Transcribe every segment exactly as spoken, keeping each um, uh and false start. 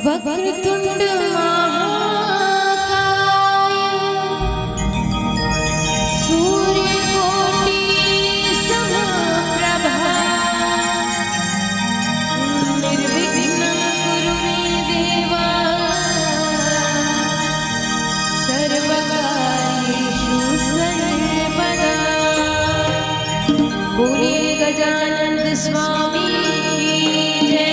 वक्रतुंड महाकाय सूर्यकोटि समप्रभा निर्विघ्नं कुरु मे देवा सर्वकार्येषु सर्वदा। बोलिए गजानंद स्वामी की जय।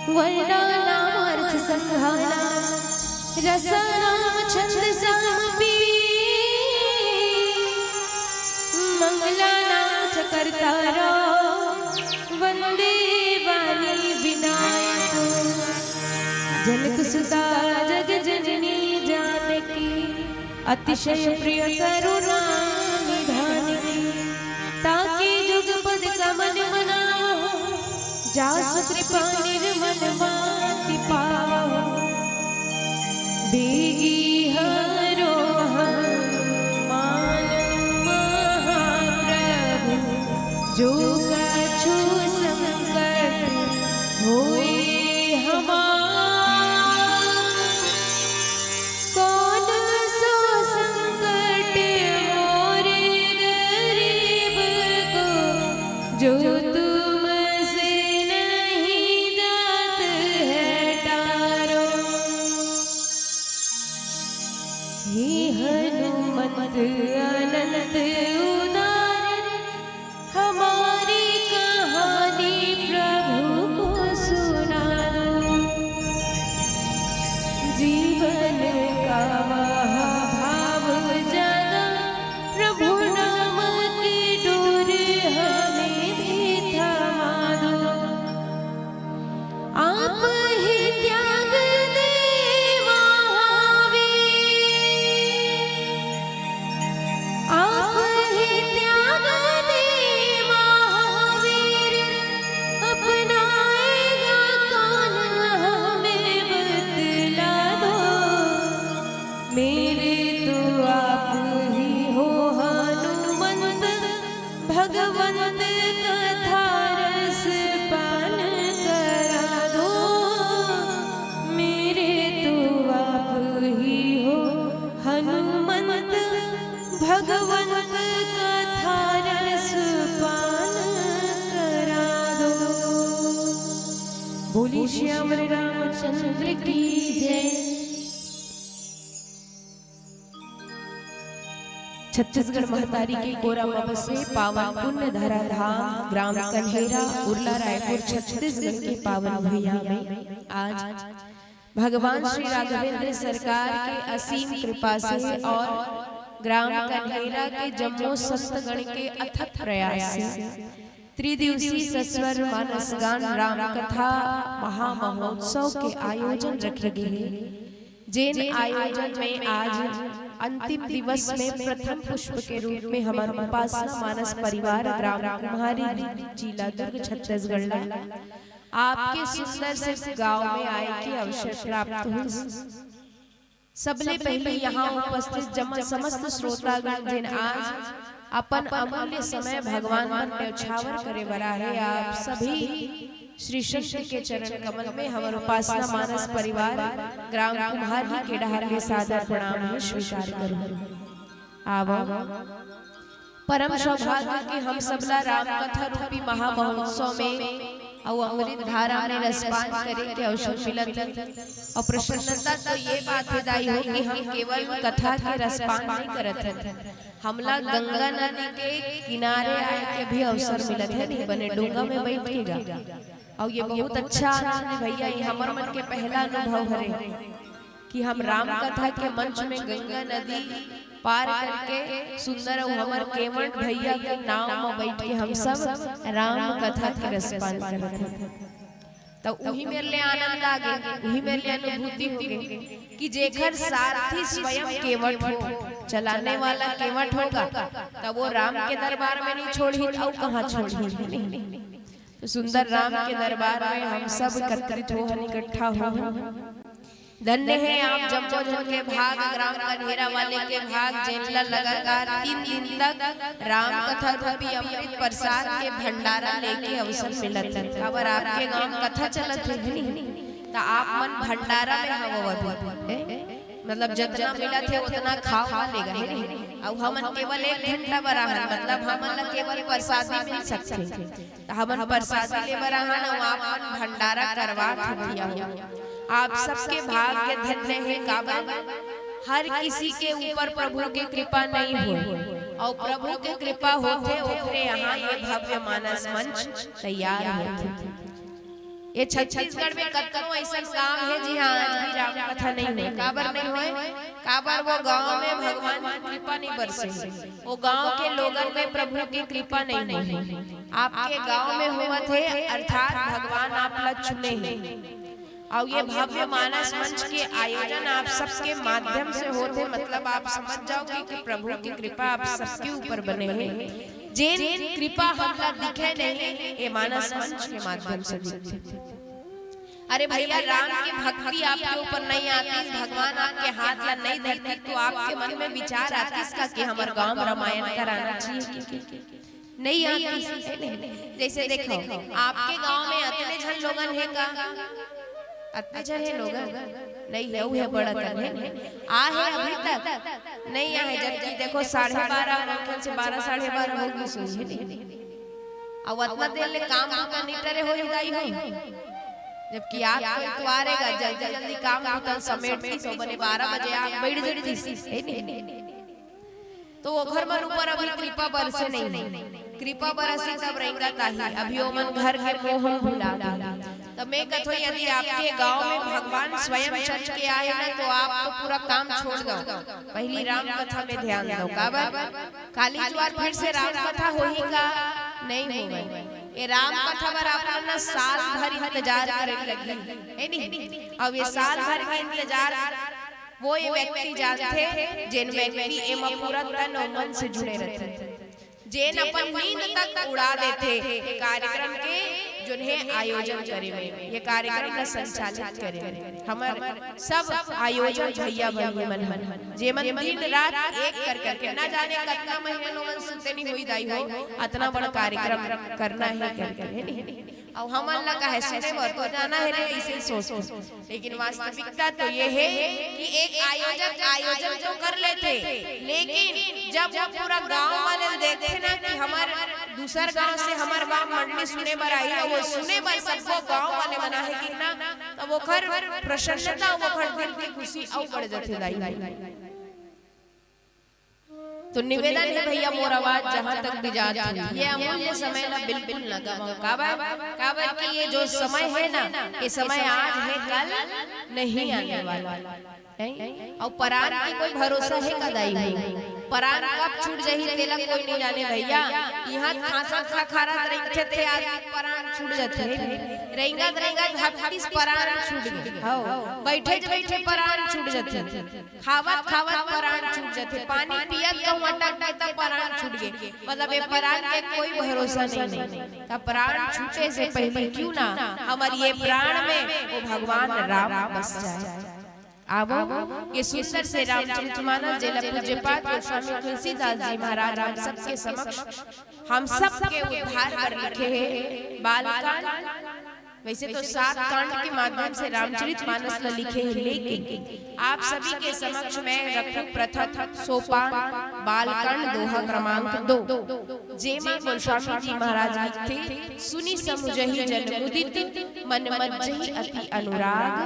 वर्णानामर्थसङ्घानां रसानां छन्दसामपि। मङ्गलानां च कर्तारौ वन्देवाणि विनायकौ। जनकसुता जगजननी जानकी अतिशय प्रिय करुणा निधान की। ताके जुगपद कमल मनावहु, जासु कृपा निर्मल माति पावहु। बेगी हरो हनुमान महाप्रभु, जो कछु संकट होए हमार। कौन सो संकट मोरे गरीब को, जो तुमसे नहीं जात है टारो। हे हनुमत अनंत उदार, हमारी कहानी प्रभु को सुना दो। जीवन का वह भाव जागा, प्रभु नाम की डोर हमें भी थमा दो। आप ही त्याग दे महावीर, आप ही त्याग दे महावीर, अपनाएगा कौन हमें बतला दो। मेरे तो आप ही हो हनुमंत, भगवंत कथा रस पान करा दो। मेरे तो आप ही हो हनुमंत, भगवंत कथा रस पान करा दो। बोलिए श्याम रामचंद्र की जय। छत्तीसगढ़ महतारी के कोरा म बसे पावन पुण्य धरा धाम ग्राम कन्हेरा, उरला रायपुर, छत्तीसगढ़ के पावन भुइयां में आज भगवान श्री राघवेंद्र सरकार के असीम कृपा से और ग्राम कन्हेरा के जम्मो संतगण के अथक प्रयास से त्रिदिवसीय सस्वर मानस गान राम कथा महामहोत्सव के आयोजन रखे गे हे, जेन आयोजन में आज अंतिम दिवस में प्रथम पुष्प के रूप में हमर उपासना मानस परिवार ग्राम कुम्हारी, जिला दुर्ग, छत्तीसगढ़ ला आपके सुंदर से गांव में आए के अवसर प्राप्त होइस। सबले पहले यहाँ उपस्थित जम्मो समस्त श्रोतागण, जेन आज अपन अमूल्य समय भगवान मन न्यौछावर करे बर आहे, आप सभी श्री संत के चरण कमल में हमर उपासना मानस परिवार ग्राम कुम्हारी के डहार ले सादर प्रणाम हे स्वीकार करूं। आवो, परम सौभाग्य कि हम सबला राम कथा रूपी महामहोत्सव में अउ अमृत धारा में रसपान करे के अवसर मिलत हे। अउ प्रसन्नता तो ये बात हे दाई हो कि हम केवल कथा के रसपान नहीं करत हन, हमला गंगा नदी के किनारे आए के भी अवसर मिलत हे, नहीं बने डोंगा में बैठ के गा। अउ ये बहुत अच्छा आनंद हे भैया, ये हमर मन के पहला अनुभव हरे कि हम राम कथा के मंच में गंगा नदी पार करके सुंदर अउ हमर केवट भैया के नाव म बैठ के हम सब राम कथा के रसपान करत हन। त उही मेर ले आनंद आ गे, उही मेर ले अनुभूति हो गे कि जेकर सारथी स्वयं केवट हो, चलाने वाला केवट होगा, त वो राम के दरबार में नहीं छोड़ही, त अउ कहाँ छोड़ही? तो सुंदर राम के दरबार में हम सब एकत्रित हो हन, इकट्ठा हो हन। धन्य हे आप जम्मो झन के भाग, ग्राम कन्हेरा वाले के भाग, जेन ला लगातार तीन दिन तक राम कथा रूपी अमृत प्रसाद के भंडारा लेके अवसर मिलत हे। काबर आपके गांव कथा चलत हे, हे नहीं? त आप मन भंडारा में हवव अभी, ए? मतलब जतना मिलत हे उतना खाव लेगा, हे नहीं? अउ हमन केवल एक घंटा बर आहन, मतलब हमन ला केवल प्रसादी मिल सकथे। त हमन प्रसादी ले बर आहन अउ आप मन भंडारा करवात हव भैया हो। आप सबके भाग्य धन्य हे, काबर हर किसी के ऊपर प्रभु के कृपा नहीं होय, अउ प्रभु के कृपा होथे ओकरे यहाँ ये भव्य मानस मंच तैयार होथे। ये छत्तीसगढ़ में कतनो अइसन गांव हे जिहां आज भी राम कथा नइ होय। काबर नइ होय? काबर वो गांव में भगवान के कृपा नइ बरसे हे, वो गांव के लोगन में प्रभु के कृपा नइ होय हे। आपके गांव में होवत हे, अर्थात भगवान आप ला चुने हे। अउ ये भव्य मानस मंच के आयोजन आप सबके माध्यम से होत हे, मतलब आप समझ जाओ कि, कि प्रभु की कृपा आप सबके ऊपर बने हे। जेन कृपा हमला दिखे नहीं, ये मानस मंच के माध्यम से दिखथे। अरे भैया, राम की भक्ति आपके ऊपर नहीं आती, भगवान आपके हाथ ला नहीं देती, तो आपके मन में विचार आतीस का कि हमर गांव में रामायण कराना चाहिए कि, कि, कि? नहीं आतीस, है नहीं? जैसे देखो, आपके गांव में अतने झन लोगन हे का? अतने झन हे लोगन? नहीं हे, उहे बड़ा कन हे नहीं? आ हे अभी तक? नहीं आ हे, जबकि देखो, साढ़े बारह, मुश्किल से बारह, साढ़े बारह हो गई सोई हे नहीं? अउ अतना देर ले काम बूता निटरे होही दाई हो, जबकि आप कोई तो आ रेगा, जल्दी जल्दी काम बूता समेट के सो बने बारह बजे आप बैठ जल्दी, है नहीं? तो ओखर मन ऊपर अभी कृपा बरसे नहीं, कृपा बरसी तब रेंगत आही, अभी ओमन घर के मोह भुला गे। तब मैं कथो, यदि आपके गांव में भगवान स्वयं चल के आए ना, तो आप तो पूरा काम छोड़ दो, पहली राम कथा में ध्यान दो। काबर? काली जुआर फिर से राम कथा होही का? नहीं होवय। ये राम कथा बर आप मन ना साल भर इंतजार करे लगही, है नहीं? अब ये साल भर के इंतजार वो ये व्यक्ति जानथे, जेन व्यक्ति एमा पूरा तन अउ मन से जुड़े रथे, जेन अपन नींद तक उड़ा देथे ये कार्यक्रम के, जोन हे आयोजन करे में, ये कार्यक्रम ला संचालित करे में। हमर सब आयोजक भैया बहिनी मन हन, जेमन दिन रात एक कर करके, ना जाने कतना महीना लोगन सुते नहीं होई दाई हो, अतना बड़ कार्यक्रम करना हे करके, है नहीं? अउ हमन ला काहे सुने बर तो जाना हे रे, अइसे सोचथे। लेकिन वास्तविकता तो ये हे कि एक आयोजक आयोजन तो कर लेथे, लेकिन जब वो पूरा गांव वाले देखथे ना कि हमर दूसर गांव से हमर गांव मंडली सुने बर आही, अउ वो सुने बर सबो गांव वाले मन आहे कि ना, तब ओखर प्रसन्नता, ओखर दिल की खुशी अउ बढ़ जाथे दाई। तो निवेदन हे भैया, मोर आवाज जहां तक भी जात हे, ये अमूल्य समय ला बिल्कुल न गवाओ। काबर? काबर कि ये जो समय हे ना, ये समय आज हे, कल नहीं आने वाला। हैं? अउ परान के कोई भरोसा हे का दाई हो? परान कब छूट जाही, तेला कोई नहीं जाने भैया। इहां खांसत खखारत रेंगथे ते आदमी परान छूट जाथे। रेंगत रेंगत हफ्तीस परान छूट गे। हव, बैठे बैठे परान छूट जाथे। खावत खावत परान छूट जाथे, पानी पियत कहूं अटक गे त परान छूट गे। मतलब ये परान के कोई भरोसा नहीं हे। त परान छूटे से पहले क्यों ना हमर ये प्राण में वो भगवान राम बस जाए। आवो, ये सुंदर से रामचरितमानस जेला पूज्यपाद गोस्वामी तुलसीदास जी महाराज हम सबके समक्ष, हम सबके उद्धार बर लिखे हे। बालकांड, वैसे तो सात कांड के माध्यम से रामचरित मानस ल लिखे हे, लेकिन आप सभी के समक्ष मैं रखूं प्रथम सोपान, बालकांड, दोहा क्रमांक दो, जेमा गोस्वामी जी महाराज लिखथे, सुनि समुझहि जन मुदित, मन मज्जहि अति अनुराग,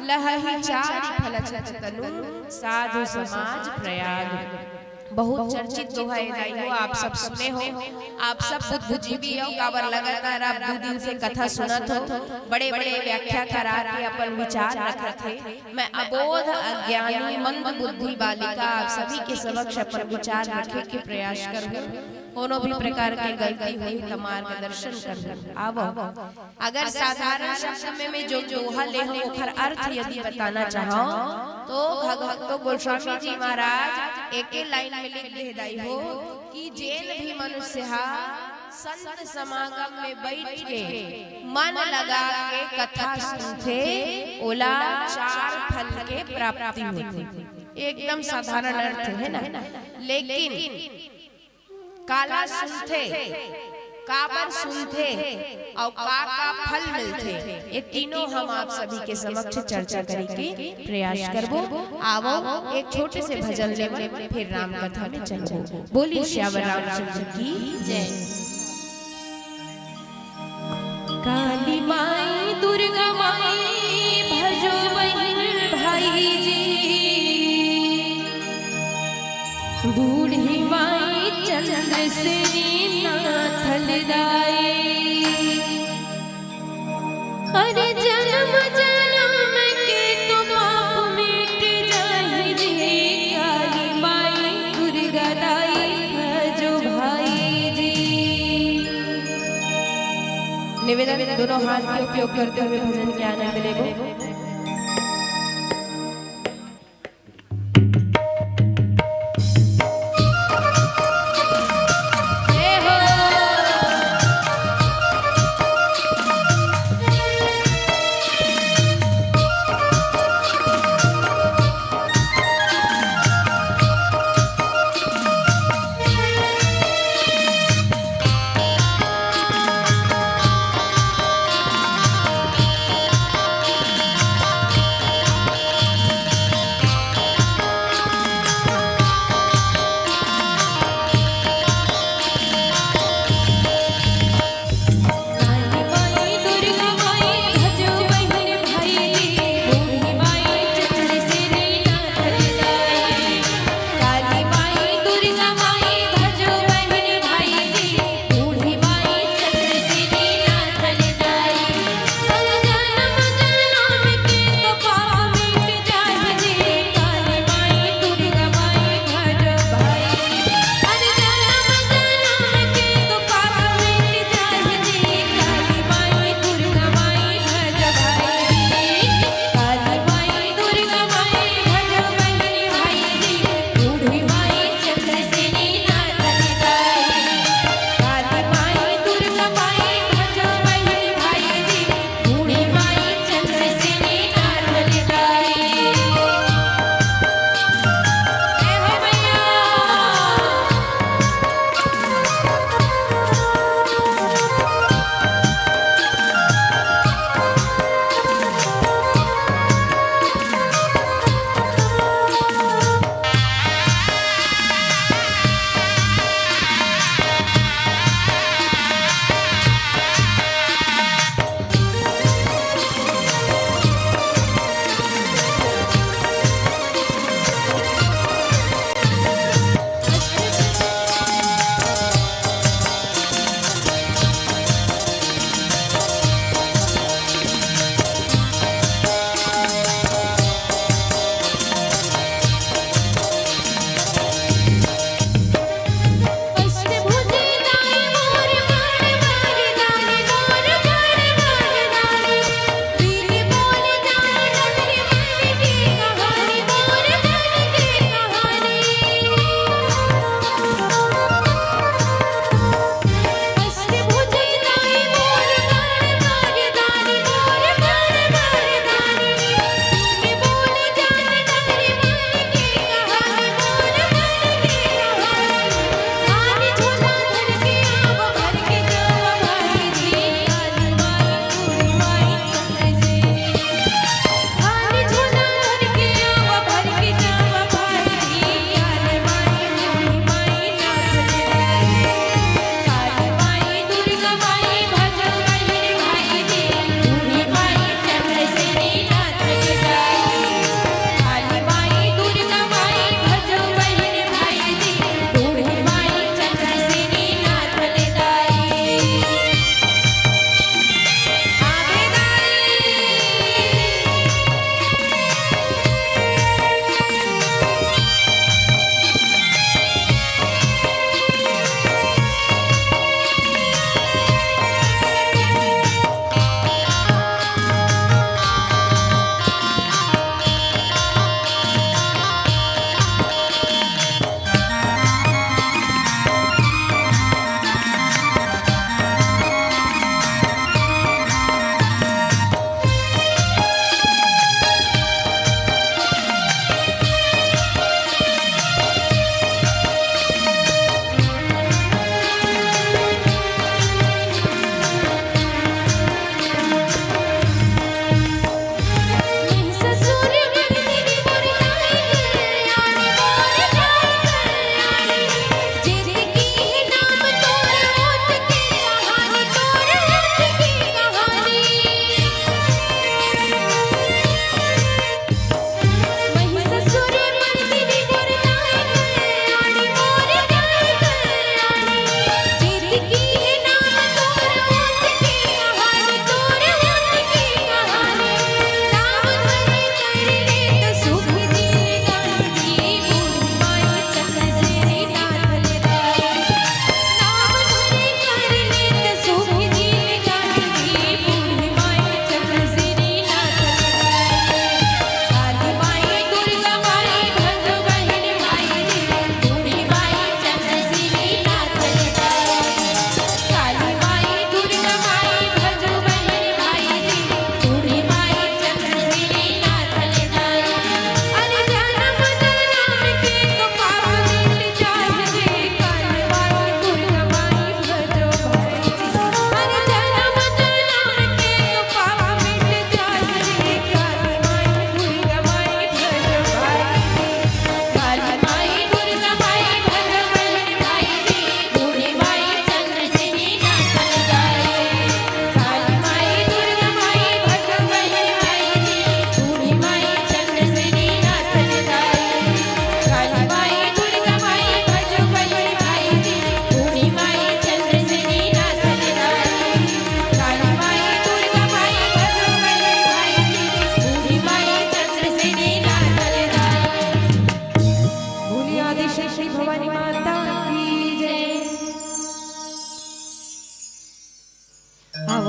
लहहि चारि फल छत तनु, साधु समाज प्रयाग। बहुत चर्चित दोहा हे दाई हो, आप सब सुने हो, आप सब बुद्धिजीवी हो, काबर लगातार आप दू दिन से कथा सुनत हो, बड़े-बड़े व्याख्या करा के अपन विचार रखत हे। मैं अबोध, अज्ञानी, मंद बुद्धि बालिका आप सभी के समक्ष अपन विचार रखे के प्रयास करहूं। कोनो भी प्रकार के गलती होही त मार्गदर्शन करहूं। आवो। अगर साधारण शब्द में मैं जो दोहा ले हूं, ओखर अर्थ यदि बताना चाहूं, तो भगवत तो गोस्वामी जी महाराज एके लाइन में लिख दे दाई हो कि जेन भी मनुष्य हा संत समागम में बैठ के मन लगा के कथा सुनथे, ओला चार फल के प्राप्ति होथे। एकदम साधारण अर्थ हे ना, लेकिन काला सुनथे, काबर सुनथे, अउ का का फल मिलथे, ये तीनों हम आप सभी के समक्ष चर्चा करे के प्रयास करबो। आवो, एक छोटे से भजन लेवन, फिर राम कथा में चलबो। बोलिए सियावर रामचंद्र की जय। काली माई दुर्गा माई भजो बहिन भाई जी, बूढ़ी माई चंद्रसेनी नाथल दाई। अरे जन्म जन्म के तो पाप मिट जाही जी, काली माई दुर्गा दाई है जो भाई जी। निवेदन, दोनों हाथ के उपयोग करते हुए भजन के आनंद लेबो।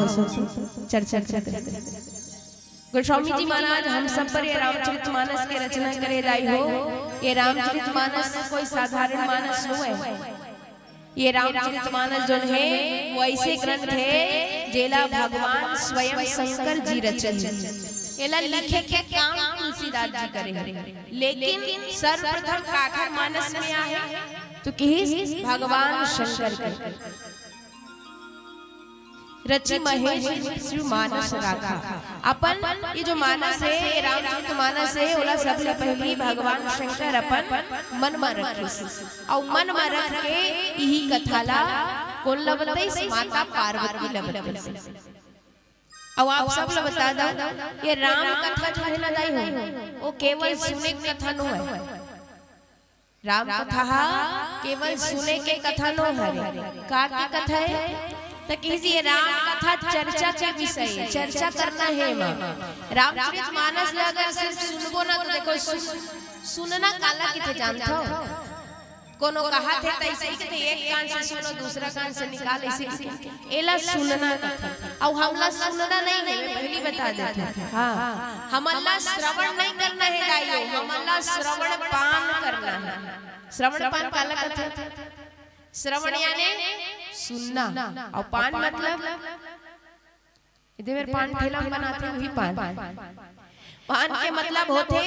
चर्चा करते। गोस्वामी जी महाराज हम सब पर ये रामचरित मानस के रचना करे दाई हो। ये रामचरित मानस कोई साधारण मानस नो है। ये रामचरित मानस जोन है, वो ऐसे ग्रंथ है जेला भगवान स्वयं शंकर जी रचे हैं। एला लिखे के काम तुलसीदास जी करे हैं, लेकिन सर्वप्रथम काखर मानस में आहे तो किहिस भगवान शंकर के। रचि महेश शिव मानस राखा। अपन ये जो मानस है, ये रामचरित मानस है, ओला सबले पहिली भगवान शंकर अपन मन म रखिस। अउ मन म रख के इही कथा ला कोन ल बतइस? माता पार्वती ल बतइस। अउ आप सब ल बता दो, ये राम कथा जो है ना दाई हो, वो केवल सुने के कथा नो है। राम कथा हा केवल सुने के कथा नो हरे। का के कथा है? त किहिस ये राम कथा चर्चा के विषय, चर्चा करना है माँ। रामचरित मानस ल अगर सिर्फ सुनबो ना तो देखो सुन, सुनना काला किथे जानथो? कोनो कहा थे त ऐसे ही कथे, एक कान से सुनो दूसरा कान से निकाल, ऐसे ही कथे। एला सुनना कथे। अउ हमला सुनना नहीं है, मैं पहली बता देथों। हाँ, हमला श्रवण नहीं करना है दाइयो, हमला श्रवण पान करना है। श्रवण पान काला कथे? श्रवण याने सुनना, अउ पान मतलब एदे मेर पान ठेला म बनाथे, वही पान। पान के मतलब होथे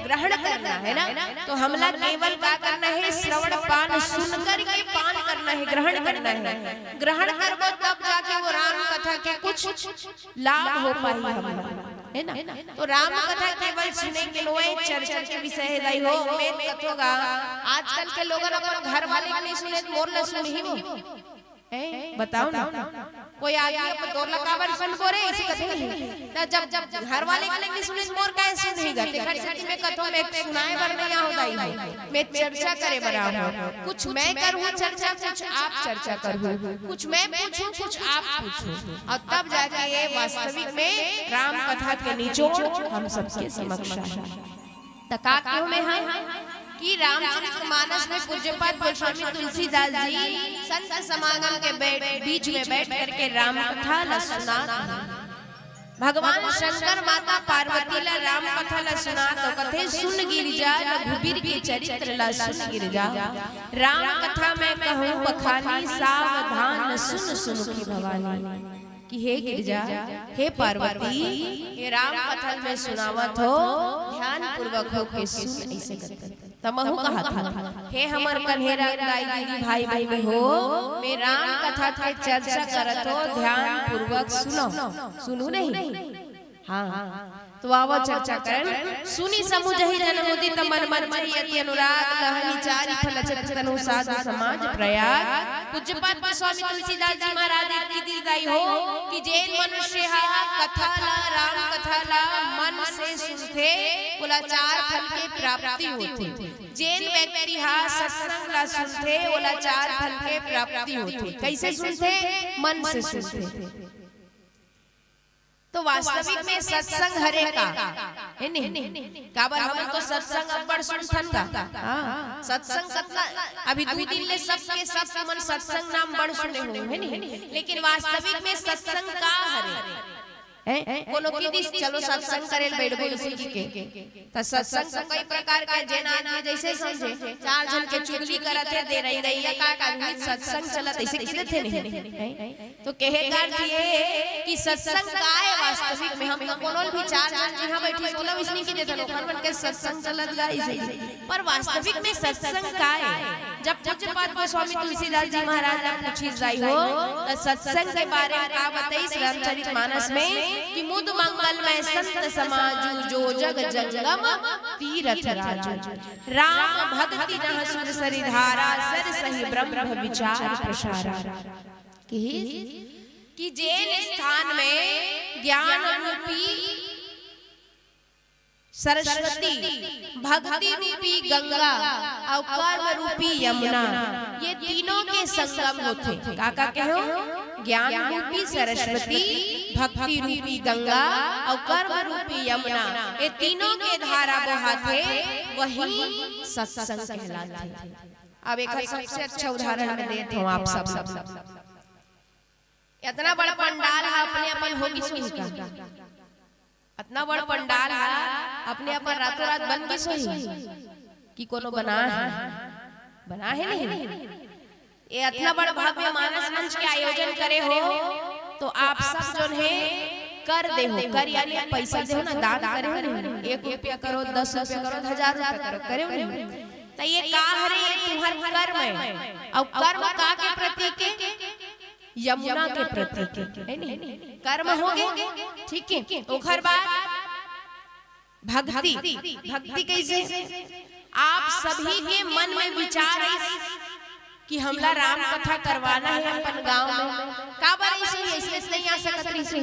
ग्रहण करना, है ना? तो हमला केवल का करना है? श्रवण पान सुन करके पान करना है, ग्रहण करना है। ग्रहण करबो तब जाके वो राम कथा के कुछ लाभ हो पाही हमला, है ना? तो राम कथा केवल सुने के नोए, चर्चा के विषय है दाई हो। मैं कथों गा, आजकल के लोगन अपन घर वाले के नहीं सुने त मोर ल सुनही वो। हैं? बताओ ना, कोई आदमी अपन तोर ला काबर सुनबो रे, ऐसे कथे नहीं। त जब, जब घर वाले के नहीं सुने त मोर काहे सुनही गा? तेखर सेती मैं कथों, मैं सुनाए बर नहीं आहों दाई हो, मैं चर्चा करे बर आहों। कुछ मैं करहूँ चर्चा, कुछ आप चर्चा करहू, कुछ मैं पूछूँ, कुछ आप पूछू, अउ तब जाके ये वास्तविक में राम कथा के निचोड़ हम सबके समक्ष आही। त का केहूँ मैं हा कि रामचरित मानस में पूज्यपाद गोस्वामी तुलसीदास जी संत समागम के बै-, बीच में बैठ करके राम कथा ला सुनात हे। भगवान शंकर माता पार्वती ला राम कथा ला सुनात हे, कथे, "सुन गिरिजा रघुबीर के चरित्र ला सुन गिरिजा, राम कथा मैं कहूँ बखानी, सावधान सुन सुमुखी भवानी।" कि हे गिरिजा, हे पार्वती, ये राम कथा मैं सुनावत हों, ध्यान पूर्वक होके सुन, ऐसे करके। त महूँ कहत हों, हे हमर कन्हेरा दाई दीदी भाई बहिनी हो, मैं राम कथा के चर्चा करत हों, ध्यान पूर्वक सुनो, सुनू नहीं? हाँ, तो आवो चर्चा करन। सुनि समुझहि जन मुदित मन, मज्जहि अति अनुराग, लहहि चारि फल अचरज तनु, साधु समाज प्रयाग। पूज्यपाद गोस्वामी तुलसीदास जी महाराज जी की दाई हो कि जेन मनुष्य हा कथा ला, राम कथा ला मन से सुनथे, ओला चार फल के प्राप्ति होथे। जेन व्यक्ति हा सत्संग ला सुनथे, ओला चार फल के प्राप्ति होथे। कैसे सुनथे? मन से सुनथे। तो वास्तविक में सत्संग हरे का? है नहीं? काबर हमन तो सत्संग अब्बड़ सुनथन गा। हाँ, सत्संग कतना, अभी दू दिन ले सबके सब मन सत्संग नाम बड़ सुने हो, है नहीं? लेकिन वास्तविक में सत्संग का हरे? हैं? कोनो किहिस, "चलो सत्संग करे ल बैठबो," इसे कहिके। त सत्संग तो कई प्रकार के, जेन आदमी जैसे समझे, चार झन के चुगली करत हे, दे रही रही, या का का भी सत्संग चलत, ऐसे कहि देथे नहीं, हैं? तो कहे का अर्थ ये हे कि सत्संग का हे वास्तविक में, हम तो कोनो भी चार झन जिहाँ बैठी, कोनो भी नहीं कहि देथे, लोगन मन के सत्संग चलत गा, ऐसे ही। पर वास्तविक में सत्संग का हे? जब पूज्यपाद गोस्वामी तुलसीदास जी महाराज ला पूछिस दाई हो, त सत्संग के बारे में का बतइस रामचरित मानस में कि मुद मंगल में संत समाजु, जो जग जंगम तीरथ राजु। राम भक्ति नह सुर सरि धारा, सर सहि ब्रह्म विचार प्रसारा। किहिस कि जेन स्थान में ज्ञान रूपी सरस्वती, भक्ति रूपी गंगा अउ कर्म रूपी यमुना, ये तीनों के संगम होथे। का का कहेंव? ज्ञान रूपी सरस्वती, भक्ति रूपी गंगा अउ कर्म रूपी यमुना, ये तीनों के धारा बोहाथे, वही सत्संग कहलाथे। अब एक सबसे अच्छा उदाहरण मैं देत हूँ आप सब, सब, सब। अतना बड़ पंडाल ह अपने अपन होगिस होही का? अतना बड़ पंडाल ह अपने अपन रातों रात बन गिस होही कि कोनो बना हे? बना हे नहीं? ये अतना बड़ भव्य मानस मंच के आयोजन करे हो, तो आप सब जोन हे कर दे हो, कर यानी पैसा दे हो ना, दान करे हो नहीं, एक रुपया करो, दस रुपया करो, हजार रुपया करो, करे हो नहीं? त ये का हरे? ये तुम्हर कर्म हे। अउ कर्म का के प्रतीक हे? यमुना के प्रतीक हे, हे नहीं? कर्म हो गे, ठीक हे। ओखर बाद भक्ति। भक्ति कैसे? आप सभी के मन में विचार आइस कि हमला राम कथा करवाना हे अपन गांव में, काबर ऐसे ही, ऐसे नहीं आ सकत रहिस हे।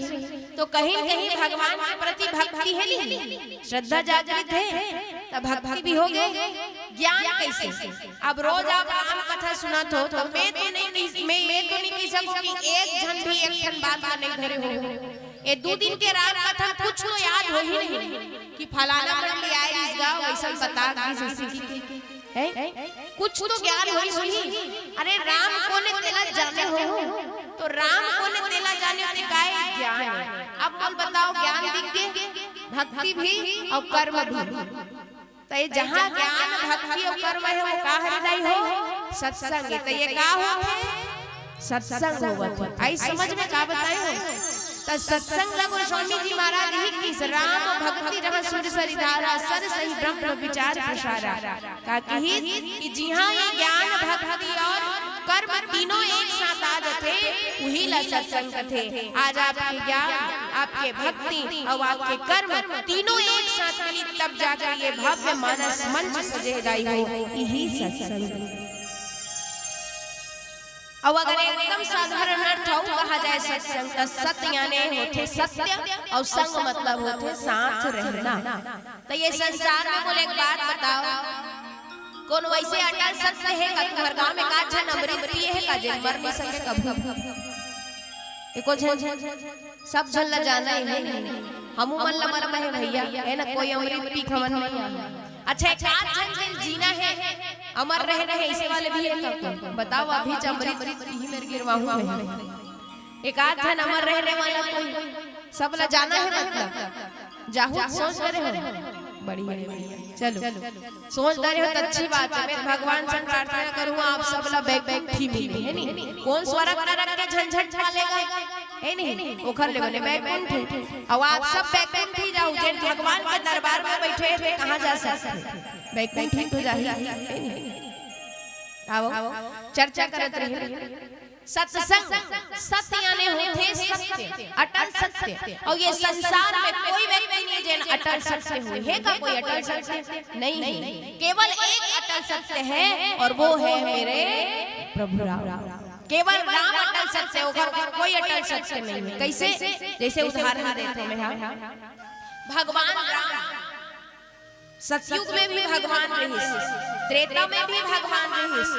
तो कहीं न कहीं भगवान के प्रति भक्ति हे नहीं, श्रद्धा जागृत हे, त भक्ति भी हो गे। ज्ञान कैसे? अब रोज आप राम कथा सुनत हो, तो मैं तो नहीं कह, मैं, मैं तो नहीं कह सकूं कि एक झन भी एक ठन बात ला नहीं धरे हो। ये दू दिन के राम कथा कुछ तो याद होही नहीं कि फलाना मंडली आए रिहिस गा, वैसन बता गिस, जैसे कि, है? कुछ तो ज्ञान होही, होही। अरे, राम कोन ए तेला जाने हो, तो राम कोन ए तेला जाने हो, ते काय ज्ञान हे? अब बोल बताओ, ज्ञान दिख गे, भक्ति भी अउ कर्म भी। त ये जहाँ ज्ञान, भक्ति अउ कर्म हे, वो का हरे दाई हो? सत्संग हे। त ये का होथे? सत्संग होवत हे। आई समझ में का बताए हो? त सत्संग ला गोस्वामी जी महाराज ही किहिस, राम भक्ति रस सुर सरिधारा, सर सही ब्रह्म विचार प्रसारा। का किहिस कि जिहाँ ये ज्ञान, भक्ति अउ कर्म तीनों एक साथ आ जाथे, उही ला सत्संग कथे। आज आपके ज्ञान, आपके भक्ति अउ आपके कर्म तीनों एक साथ मिली, तब जाकर ये भव्य मानस मंच सजे दाई हो, इही सत्संग। अउ अगर एकदम साधारण अर्थ अउ कहा जाए सत्संग, त सत याने होथे सत्य अउ संग मतलब होथे साथ रहना। त ये संसार में बोले एक बात बताओ, कोन वैसे अटल सत्य हे का? तुम्हर गांव में का झन अमृत पिए हे का, जेन मर नहीं सके कभू? एको झन, सब झन ला जाना हे, हे नहीं? हमू मन ला मरना हे भैया, हे ना? कोई अमृत पी के हमन नहीं आ। अच्छा, एक आध झन जेन जीना हे, अमर रहे रहे, ऐसे वाले भी हे का? बताओ, अभी च अमृत पी ही मेर गिरवाहूं मैं। एक आध झन अमर रहे रहे वाला कोई, सब ला जाना हे मतलब। जाहू सोच करे हो? बढ़िया, बढ़िया। चलो, सोच डरे हो त अच्छी बात हे। मैं भगवान से प्रार्थना करूँ, आप सब ला बैकुंठी मिले, हे नहीं? कोन स्वर्ग नरक के झंझट पालेगा, हे नहीं? ओखर ले बने बैकुंठ। अउ आप सब बैकुंठी जाहू, जेन भगवान के दरबार में बैठे हे, कहाँ जा सकथे? बैकुंठी तो जाही, हे नहीं? आओ, चर्चा करत रहे। सत्संग, सत याने होथे सत्य, अटल सत्य। अउ ये संसार में कोई व्यक्ति नहीं जेन अटल सत्य होही। हे का कोई अटल सत्य? नहीं हे। केवल एक अटल सत्य हे अउ वो हे मेरे प्रभु राम। केवल राम अटल सत्य हे, ओकर कोई अटल सत्य नहीं हे। कैसे? जैसे उदाहरण देथों मैं, हाँ, भगवान राम सतयुग में भी भगवान रहिस, त्रेता में भी भगवान रहिस,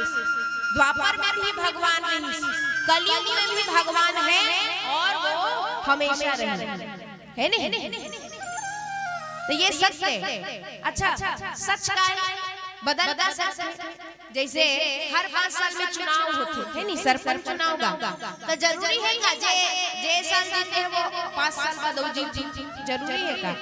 द्वापर में भी भगवान रहिस, कलयुग में भी भगवान हे अउ वो हमेशा रही, हे नहीं? त ये सत्य हे। अच्छा, सच का हे? बदलता सच हे। जैसे हर पाँच साल में चुनाव होथे, हे नहीं, सरपंच चुनाव गा, त जरूरी हे का जे, जे साल जीते हे वो पाँच साल बाद अउ जीत, जरूरी हे का?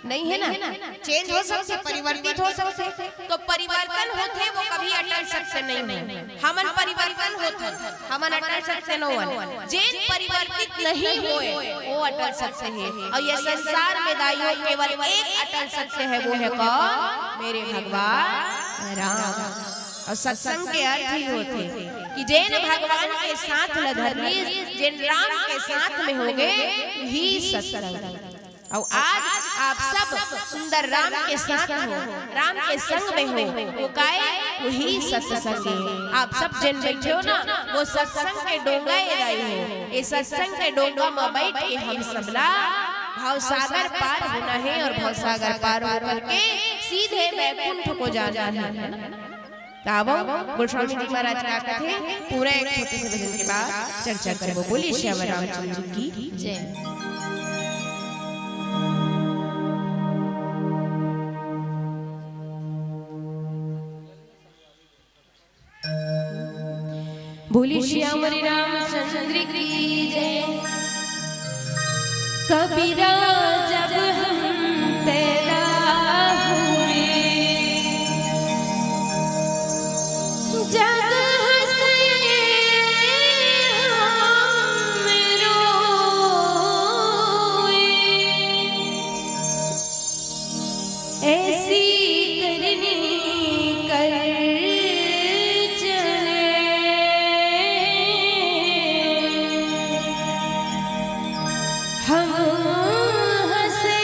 नहीं हे ना? चेंज हो सकथे, परिवर्तित हो सकथे। तो परिवर्तन होथे, वो कभी अटल सत्य नहीं हे। हमन परिवर्तन होथन, हमन अटल सत्य नोवन। जेन परिवर्तित नहीं होय, वो अटल सत्य हे। अउ ये संसार में दाइयो केवल एक अटल सत्य हे, वो हे कौन? मेरे भगवान राम। अउ सत्संग के अर्थ ही होथे कि जेन भगवान के साथ ल धर लिस, जेन राम के साथ में होगे, उही सत्संग। अउ आज आप सब सुंदर राम के साथ हो, राम के संग में हो, वो काय? उही सत्संग हे। आप सब जेन बैठे हो ना, वो सत्संग के डोंगा ए दाई हो। ये सत्संग के डोंगा में बैठ के हम सबला भवसागर पार होना हे अउ भवसागर पार होकर के सीधे बैकुंठ को जाना हे। त आवो, गोस्वामी जी महाराज का कथे, पूरा एक छोटे से भजन के बाद चर्चा करबो। बोलिए श्याम रामचंद्र की जय। बोली सियावर रामचंद्र की जय। कबीरा जब हम पैदा हुए, जग हंसे हम रोए। ऐसी करनी कर चले हम हंसे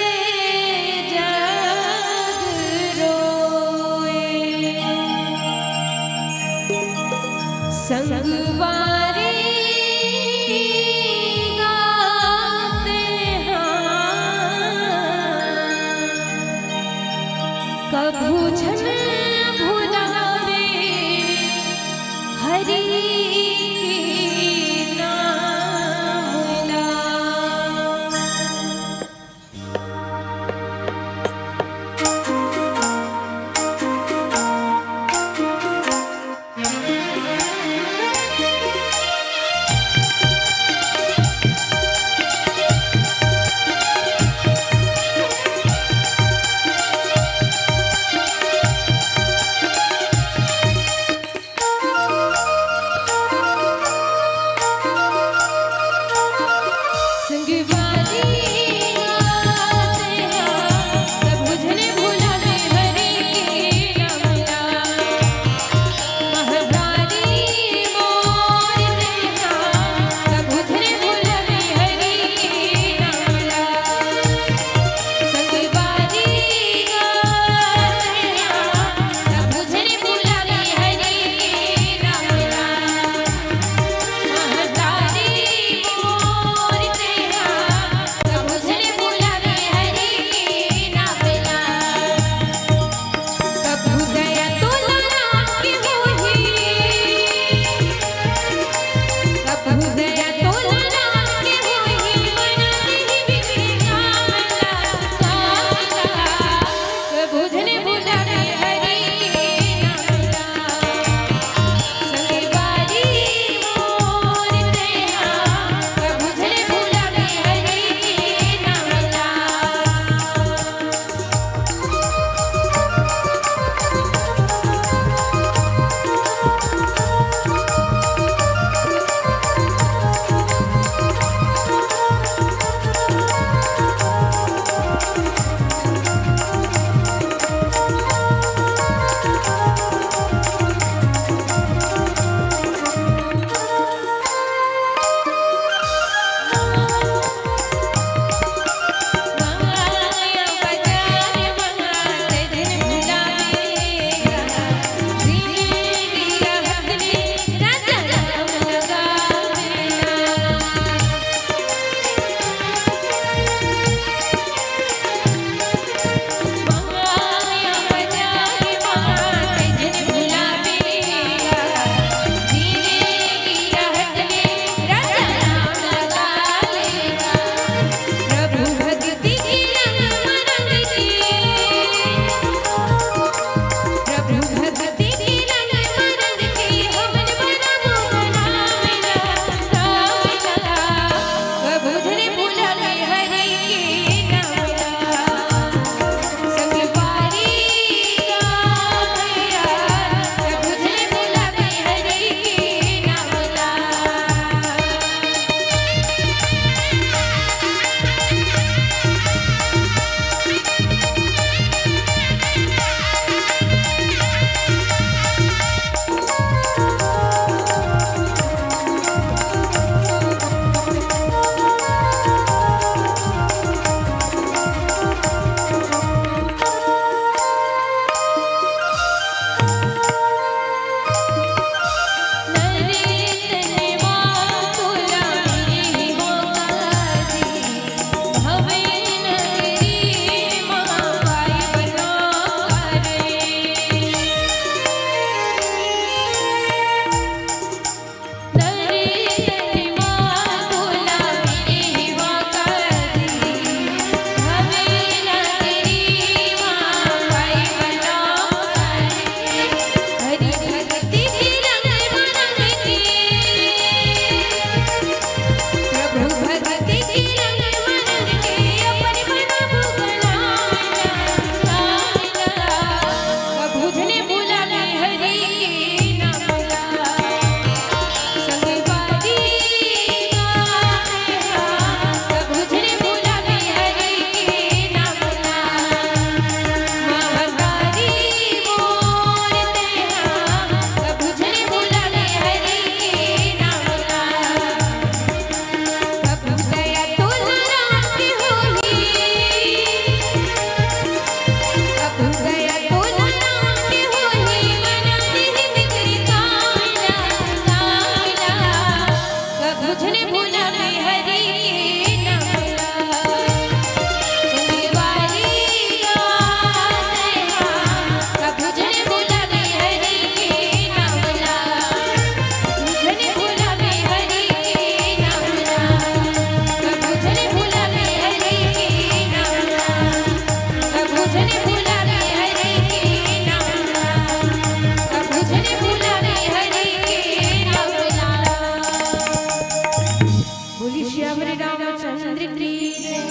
बोली सियावर रामचंद्र की जय।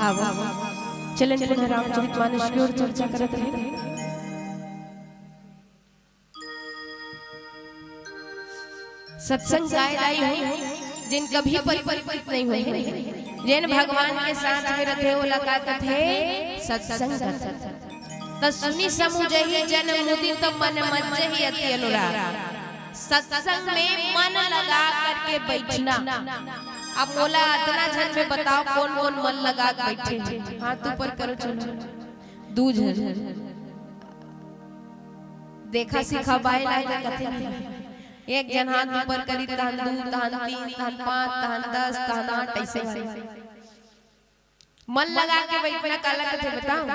आवा, चलन पुनः रामचरित मानस की ओर चर्चा करत रहे। सत्संग काय लाई हो, जेन कभी परिवर्तित नहीं होय, जेन भगवान के साथ में रथे, ओला का कथे? सत्संग कथे। त सुनि समुझहि जन मुदित मन मज्जहि अति अनुराग। सत्संग में मन लगा करके बैठना। अब मोला अतना झन में बताओ, कौन कौन मन लगा के बैठे हैं? हाथ ऊपर करो, चलो। दू झन। देखा सिखा बाय लाय के कथे नहीं। एक झन हाथ ऊपर करी, तहन दू, तहन तीन, तहन पाँच, तहन दस, तहन आठ, ऐसे। मन लगा के बैठना काला कथे बताओ?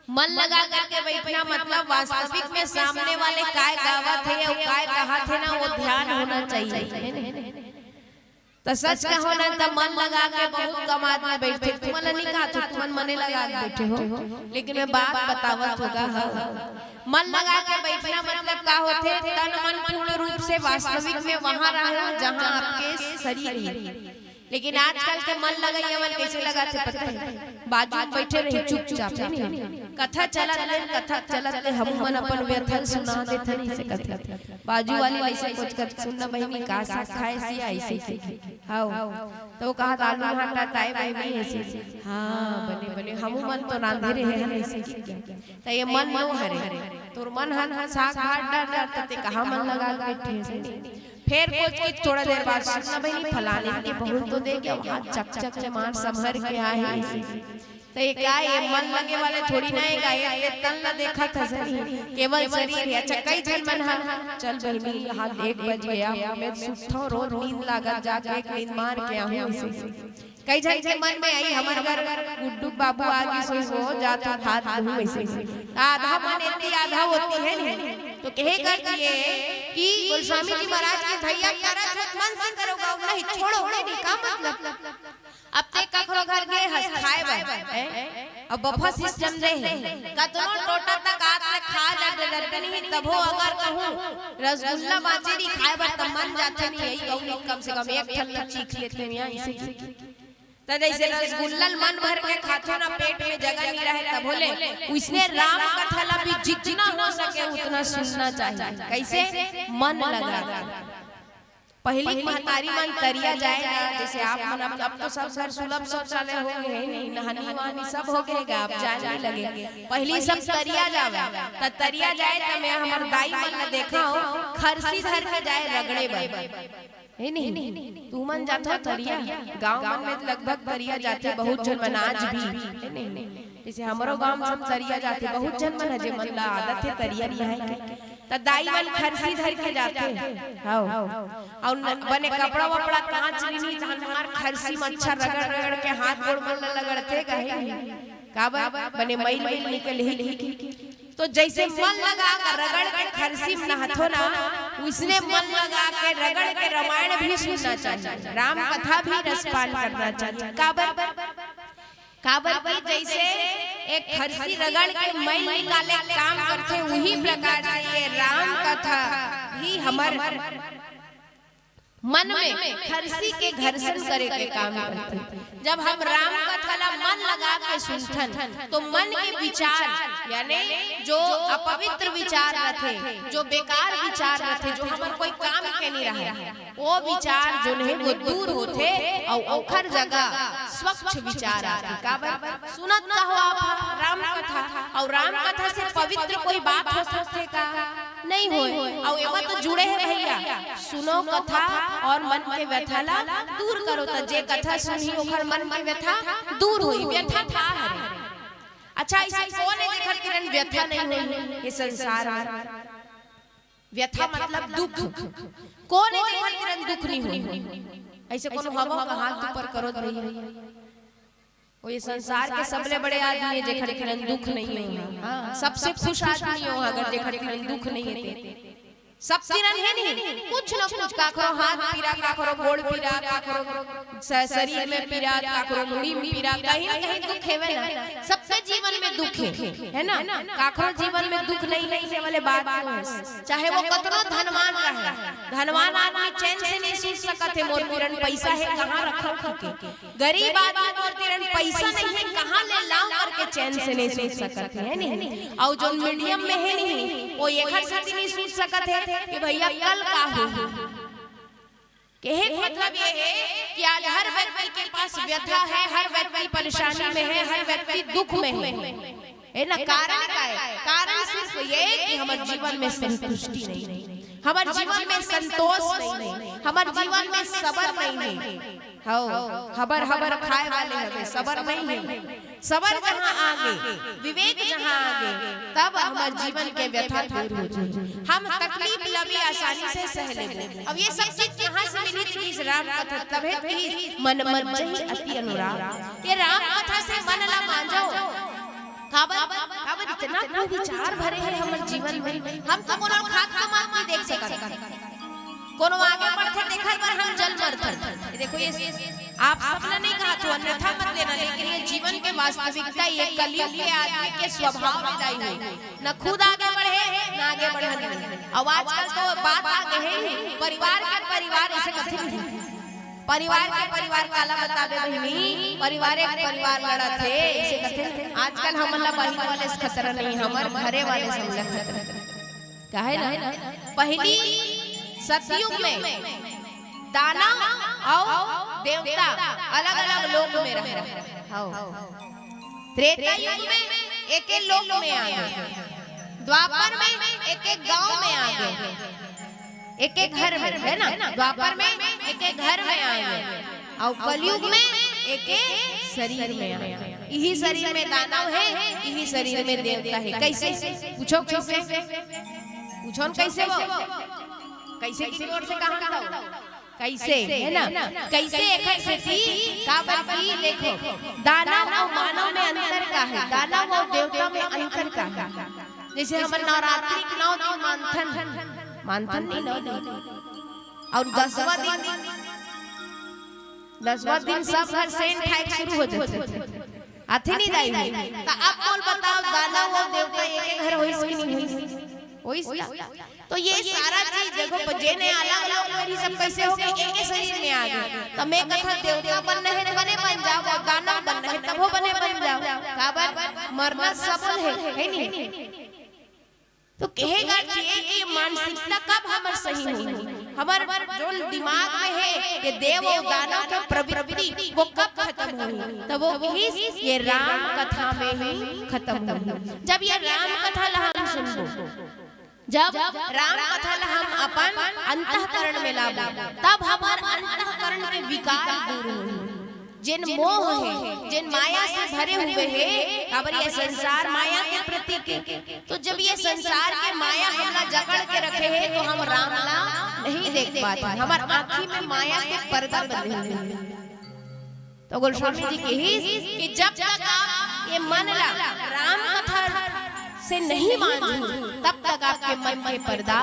मन लगा करके बैठना मतलब वास्तविक में सामने वाले काय गावत हे अउ काय कहत हे ना, वो ध्यान होना चाहिए, है ना? त सच कहो ना, त मन लगा के बहुत कम आदमी बैठे। तुमन ला नहीं कहा था, तुमन मने लगा के बैठे हो, लेकिन मैं बात बतावत होगा। हाँ, मन लगा के बैठना मतलब का होथे? तन मन पूर्ण रूप से वास्तविक में वहां रहो, जहां आपके शरीर है। लेकिन आजकल के मन लगइया मन कैसे लगाथे पता है? बाजू में बैठे रही चुपचाप, है नहीं? कथा चलत ले, कथा चलत ले, हम मन अपन व्यथा सुना देथन, ऐसे कथे। बाजू वाली ऐसे कुछ कर, "सुन ना बहिनी, का साग खाए सी?" ऐसे की। हाव। तो वो कहा, "आलू भांटा ताए बहिनी," ऐसे। "हाँ, बने, बने, हमू मन तो रांधे रहे हन," ऐसे की। तो ये मन नो हरे। तोर मन हन साग भात डाल डाल, ते कहाँ मन लगा के बैठे हस? फिर कुछ, कुछ थोड़ा देर बाद, "सुन ना बहिनी, फलाने के बहुत तो दे के, वहाँ चक चक के मार संभर के आए हैं।" त ये का, ये मन लगे वाले थोड़ी ना हे का, ये तन ला देखत हस नहीं, केवल शरीर है। अच्छा, कई झन मन हा, "चल बहिनी, हाथ एक बज गया, मैं सुतथव, रोज नींद लागत, जाके एक नींद मार के आहूं," ऐसे। कई झन के मन में आई, "हमर घर गुड्डू बाबू आ गिस होही, वो जात भात दूहूं," ऐसे। आधा मन एती, आधा ओती है नहीं। तो कहे कर दिए कि गोस्वामी जी महाराज के भैया करत हत मन से करो, गाओ नहीं, छोड़ो, नहीं, नहीं, का मतलब? अब ते कखरो घर गे हस खाए बर, हैं? अब बफे सिस्टम दे हे। कतनो टोटा तक आत ले खा डर, डर, डर, नहीं, तभो अगर कहूँ रसगुल्ला बाँचे नहीं खाए बर, त मन जाथे नहीं, यही कहूँ नहीं, कम से कम एक ठन ल चीख लेते हैं यहाँ, इसे की। त जैसे रसगुल्ला ल मन भर के खाथो ना, पेट में जगह नहीं रहे, तभो ले, उसने राम कथा ला भी जितना हो सके उतना सुनना चाहिए। कैसे? मन लगा के। पहिली के महतारी मन तरिया जाए ना, जैसे आप मन, अब, अब तो सब घर सुलभ शौचालय हो गए हैं, नहीं, नहानी वहानी सब हो गए गा, अब जाए नहीं लगे। पहिली सब तरिया जावे, त तरिया जाए, त मैं हमर दाई मन ला देखा हूँ, खरसी धर के जाए रगड़े बर, है नहीं? तुमन जाथो तरिया? गाँव मन में लगभग तरिया जाथे, बहुत झन मन आज भी, है नहीं? जैसे हमरो गांव में सब तरिया जाथे, बहुत झन मन ह, जे मन ला आदत हे तरिया नहाए के, त दाई मन खरसी धर के जाथे। हव। अउ न-, बने कपड़ा वपड़ा कांच लेनी, तहन मार खरसी म अच्छा रगड़ रगड़ के हाथ गोड़ मन ला लगड़थे, कहे नहीं। काबर? बने मइल मइल निकलही। तो जैसे मन लगा के रगड़ के खरसी में नहाथो ना, उसने मन लगा के रगड़ के रामायण भी सुनना चाहिए, राम कथा भी रसपान करना चाहिए। काबर? काबर कि जैसे एक खरसी रगड़ के मइल निकाले के काम करथे, उही प्रकार से ये राम कथा भी हमर मन में खरसी के घर्षण करे के काम करथे। जब हम राम कथा ला मन लगा के सुनथन, तो मन के विचार, यानी जो अपवित्र विचार रथे, जो बेकार विचार रथे, जो हमर कोई काम के नहीं रहे, वो विचार जोन हे वो दूर होथे अउ ओखर जगह स्वच्छ विचार आथे। काबर? सुनत का हो आप राम कथा, अउ राम कथा से पवित्र कोई बात हो सकथे का? नहीं होय। अउ एमा तो जुड़े हे भैया, सुनो कथा अउ मन के व्यथा ला दूर करो। त जे कथा सुनही ओखर मन के व्यथा दूर होही। व्यथा का हरे? अच्छा, ऐसे कौन हे जेखर किरण व्यथा नहीं होही ये संसार में? व्यथा मतलब दुख। कोन हे जेखर तीरन दुख नहीं हो? ऐसे कोनो हवा का हाथ ऊपर करो तो भैया। वो ये संसार के सबले बड़े आदमी हे जेखर तीरन दुख नहीं हो। हाँ, सबसे खुश आदमी हो अगर जेखर तीरन दुख नहीं हे ते। सब तीरन हे नहीं, कुछ ना कुछ, काखरो हाथ पीरा, काखरो गोड़ पीरा, काखरो स-, शरीर में पीरा, काखरो मुड़ी में पीरा, कहीं ना कहीं दुख हेवे ना। सबके जीवन में दुख हे, है ना? काखरो जीवन में दुख नहीं हे, ये वाले बात नहीं हे। चाहे वो कतनो धनवान रहे, धनवान आदमी चैन से नहीं सूत सकत हे, मोर तीरन पैसा हे, कहाँ रखव के। गरीब आदमी मोर तीरन पैसा नहीं हे, कहाँ ले लाऊं करके चैन से नहीं सूत सकत हे, है नहीं? अउ जोन medium में हे नहीं, वो एखर सेती नहीं सूत सकत हे कि भैया कल का हो। कहे के मतलब ये हे कि आज हर व्यक्ति के पास व्यथा हे, हर व्यक्ति परेशानी में हे, हर व्यक्ति दुख में हे। हे ना, कारण का हे? कारण सिर्फ ये कि हमर जीवन में संतुष्टि नहीं हे, हमर जीवन में संतोष नहीं हे, हमर जीवन में सबर नहीं हे। हव, हबर हबर खाए वाले हवे, सबर नहीं हे। सबर जहाँ आगे, विवेक जहाँ आगे, तब हमर जीवन के व्यथा दूर हो जाही। हम तकलीफ ला भी आसानी से सह लेबो। अब ये सब चीज कहाँ से मिली थी इस राम कथा? तभे कही मन मज्जहि अति अनुराग। ये राम कथा से मन ला मांजो। काबर, काबर इतना कुविचार भरे हे हमर जीवन में, हम तो कोनो खात कमात नहीं देख सकत। कोनो आगे बढ़थे, तेखर बर हम जल मरथन। ये देखो, ये आप सब ला नहीं कहत हों, अन्यथा मत लेना, लेकिन ये जीवन के वास्तविकता, ये कलयुग के आदमी के स्वभाव में दाई हे। न खुद आगे बढ़े, न आगे बढ़न दे। अब आजकल तो बात आ गे हे, परिवार के परिवार इसे कथे नहीं। परिवार के परिवार काला बताबे बहिनी, परिवार एक परिवार लड़त हे, इसे कथे नहीं। आजकल हमन ला बहिन वाले से खतरा नहीं, हमर घरे वाले से हमला खतरा। काहे ना? पहिली सतयुग में दानव अउ देवता अलग-अलग लोक में रहे। हव। त्रेता युग में एके लोक में आ गे। द्वापर में एके गांव में आ गे। एके घर में, है ना? द्वापर में एके घर में आ गे। अउ कलयुग में एके शरीर में आ गे। इही शरीर में दानव हे, इही शरीर में देवता हे। कैसे? पूछो कैसे? पूछो न कैसे वो? कैसे की जोर से कहा था? कैसे, है ना? कैसे एखर सेती? काबर की देखो, दानव अउ मानव में अंतर का हे? दानव अउ देवता में अंतर का हे? जैसे हमन नवरात्रि के नौ दिन मानथन, मानथन नहीं नौ दिन। अउ दसवां दिन, दसवां दिन सब घर सेंट खाए के शुरू हो जाथे। आथे नहीं दाई हो। त अब बोल बताओ, दानव अउ देवता एके घर होइस कि नहीं होइस? होइस ना? तो ये सारा चीज देखो, जेन अलग लोक में रहिस, सब कैसे हो गे? एके शरीर में आ गे। त मैं कथा देवता बनना हे त बने बन जाव, अउ दानव बनना हे तभो बने बन जाव। काबर? मरना सबो ल हे, है नहीं? तो कहे बर चाहिए कि मानसिकता कब हमर सही होही? हमर जोन दिमाग में हे, ये देव अउ दानव के प्रवृत्ति, वो कब खतम होही? त वो कहिस, ये राम कथा में ही खतम होही। जब ये राम कथा ला हम सुनबो, जब राम कथा ला हम अपन अंतःकरण में लाबो, तब हमर अंतःकरण के विकार दूर होही। जेन मोह हे, जेन माया से भरे हुए हे, काबर ये संसार माया के प्रतीक हे। तो जब ये संसार के माया हमला जकड़ के रखे हे, तो हम राम ला नहीं देख पात हन। हमर आँखी में माया के पर्दा बंधे हुए हे। तो गोस्वामी जी कहिस कि जब तक आप ये मन ला राम कथा से नहीं मांजहू, तब तक आपके मन के पर्दा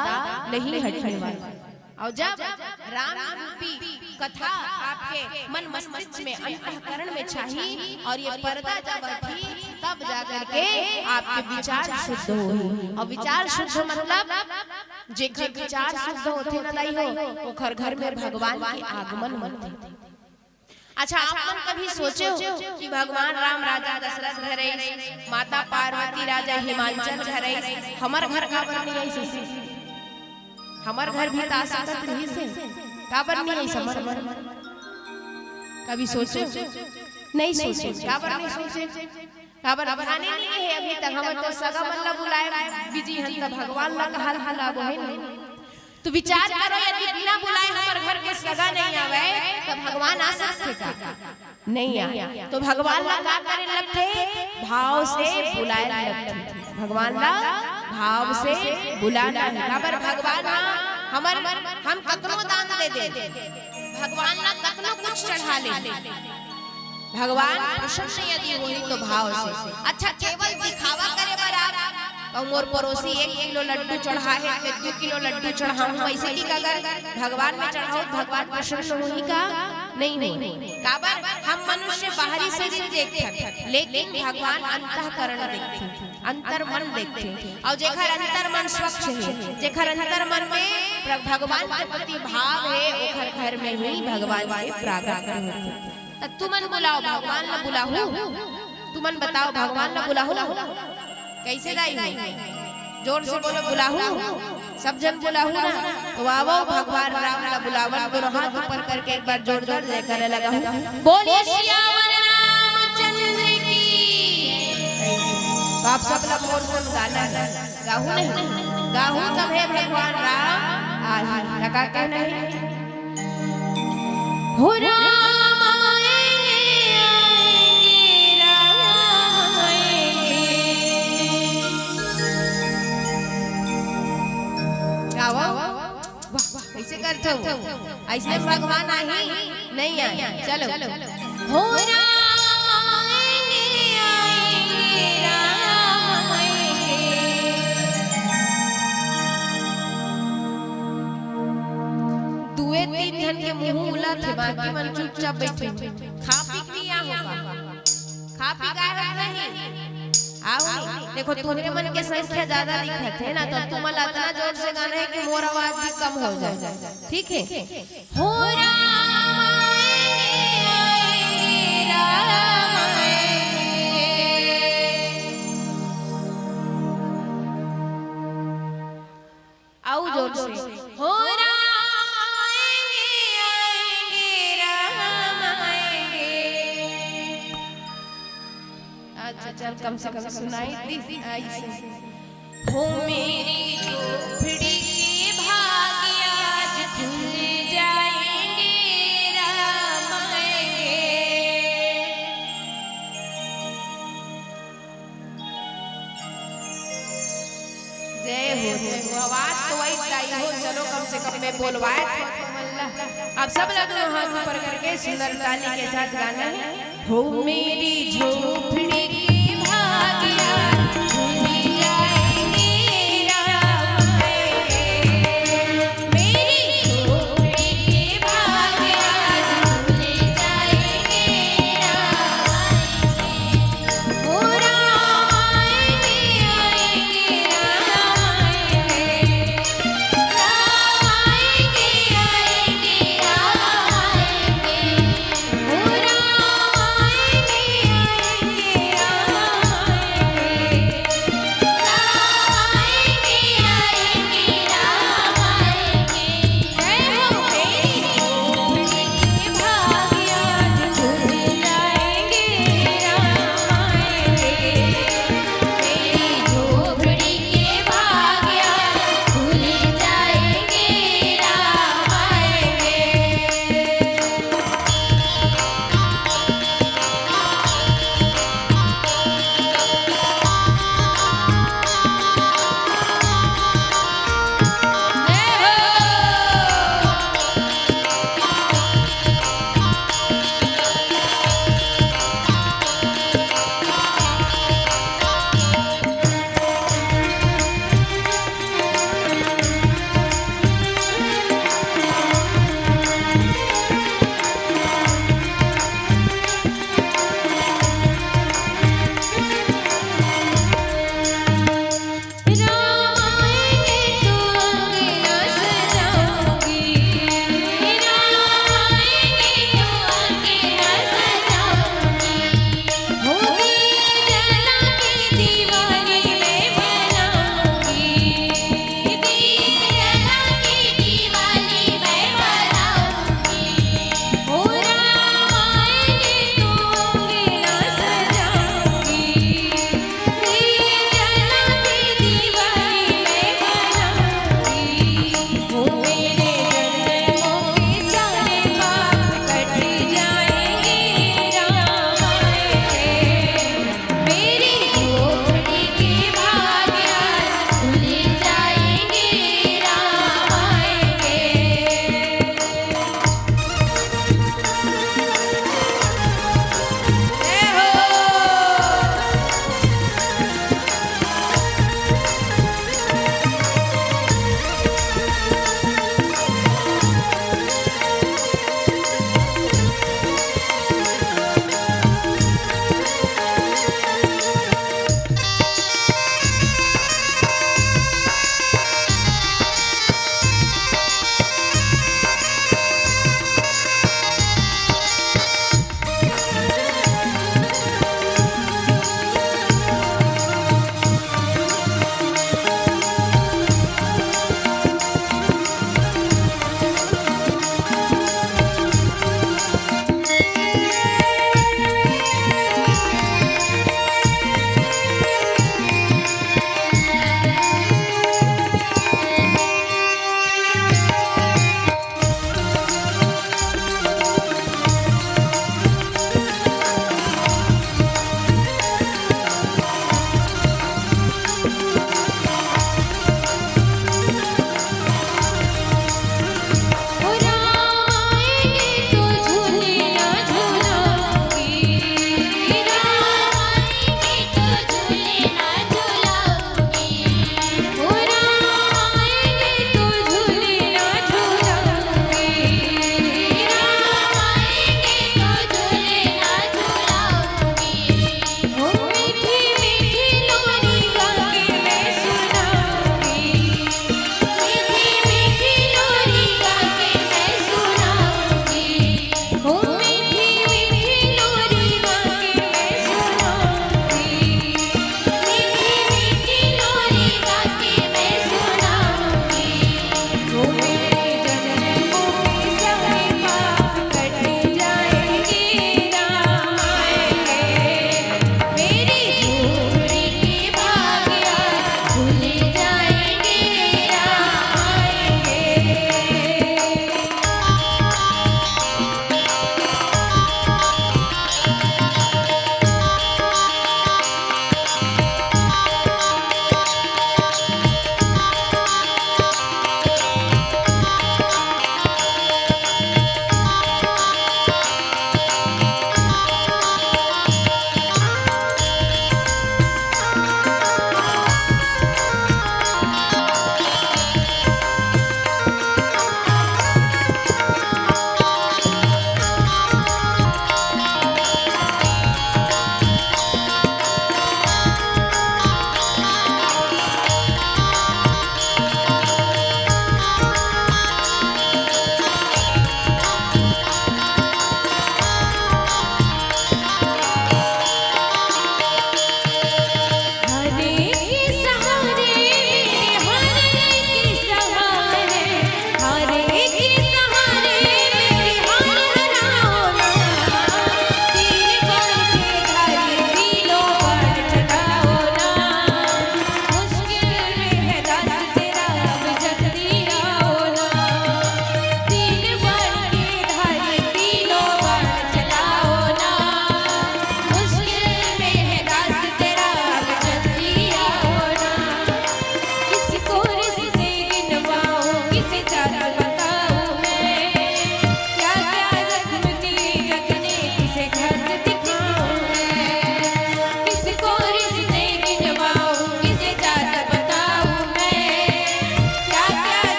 नहीं हटने वाला। अउ जब राम रूपी कथा आपके मन मस्तिष्क में, अंतःकरण में छाही अउ ये पर्दा जब हटही, तब जाकर के आपके विचार शुद्ध होही। अउ विचार शुद्ध मतलब जेखर विचार शुद्ध होथे ना दाई हो, ओखर घर में भगवान के आगमन होथे। अच्छा, आप मन कभी सोचे हो कि भगवान राम राजा दशरथ घर आइस, माता पार्वती राजा हिमांचल घर आइस, हमर घर काबर नहीं आइस? हमर घर भी त आ सकत रहिस हे, काबर नहीं आइस हमर घर? कभी सोचे हो? नहीं सोचे। काबर नहीं सोचे? काबर ध्यान ही नहीं हे अभी तक। हमन तो सगा मन ला बुलाए बिजी हन, त भगवान ला कहाँ बुलाबो, है नहीं? तो विचार करो, यदि बिना बुलाए हमर घर के सगा नहीं आवे, त भगवान आ सकथे का? नहीं आ। तो भगवान ला का करे लगथे? भाव से बुलाए लगथे। भगवान ला भाव से बुलाना हे। काबर भगवान ह हमर, हम कतनो दान दे दे, भगवान ला कतनो कुछ चढ़ा ले, भगवान प्रसन्न यदि होही तो भाव से। अच्छा, केवल दिखावा करे बर आप, तो मोर पड़ोसी एक किलो लड्डू चढ़ा हे, मैं दू किलो लड्डू चढ़ाहूँ, वैसे कि अगर भगवान में चढ़ाहूँ, भगवान प्रसन्न होही का? नहीं होही। काबर हम मनुष्य बाहरी शरीर देखथन, लेकिन भगवान अंतःकरण देखथे, अंतर मन देखथे। अउ जेखर अंतर मन स्वच्छ हे, जेखर अंतर मन में प्र-, भगवान के प्रति भाव हे, ओखर घर में ही भगवान के प्रागट्य होथे। त तुमन बुलाओ, भगवान ला बुलाहू। तुमन बताओ, भगवान ला बुलाहू? कैसे दाई हो? जोर से बोलो, बुलाहू। सब जन बुलाहू ना। तो आवो, भगवान राम ला बुलावन। दोनों हाथ ऊपर करके एक बार जोरदार जयकारा लगाहू। बोलिए सियावर रामचंद्र की। तो आप सब ला मोर संग गाना हे। गाहू नहीं? गाहू तभे भगवान राम आही। त का कहना हे? हो राम आएंगे, आएंगे, राम आएंगे। गावा। वाह, वाह, कैसे करथो? ऐसने भगवान आही, नहीं आही। चलो। हो राम आएंगे, आएंगे, राम आएंगे। दुए तीन झन के मुंह उलत हे, बाकी मन चुपचाप बैठे हे। खा पी के नहीं आहो का? खा पी के आए हो नहीं? आओ नहीं। देखो, तुमरे मन के संख्या ज्यादा दिखत हे ना, तो तुमन ला अतना जोर से गाना हे कि मोर आवाज भी कम हो जाए। ठीक हे? हो राम आएंगे, आएंगे, राम आएंगे। आऊ जोर से। हो राम आएंगे, आएंगे, राम आएंगे। अच्छा, चल, कम से कम सुनाई दी। ऐसे। हो मेरी झोपड़ी के भाग आज खुल जाएंगे, राम आएंगे। जय हो, जय हो। आवाज तो वही गाई हो, चलो कम से कम मैं बोलवाए तो तुमन ला। आप सब लोग हाथ ऊपर करके सुंदर ताली के साथ गाना हे। हो मेरी झोपड़ी के भाग आज खुल जाएंगे, राम आएंगे। मेरी झोपड़ी के भाग आज खुल जाएंगे, राम आएंगे।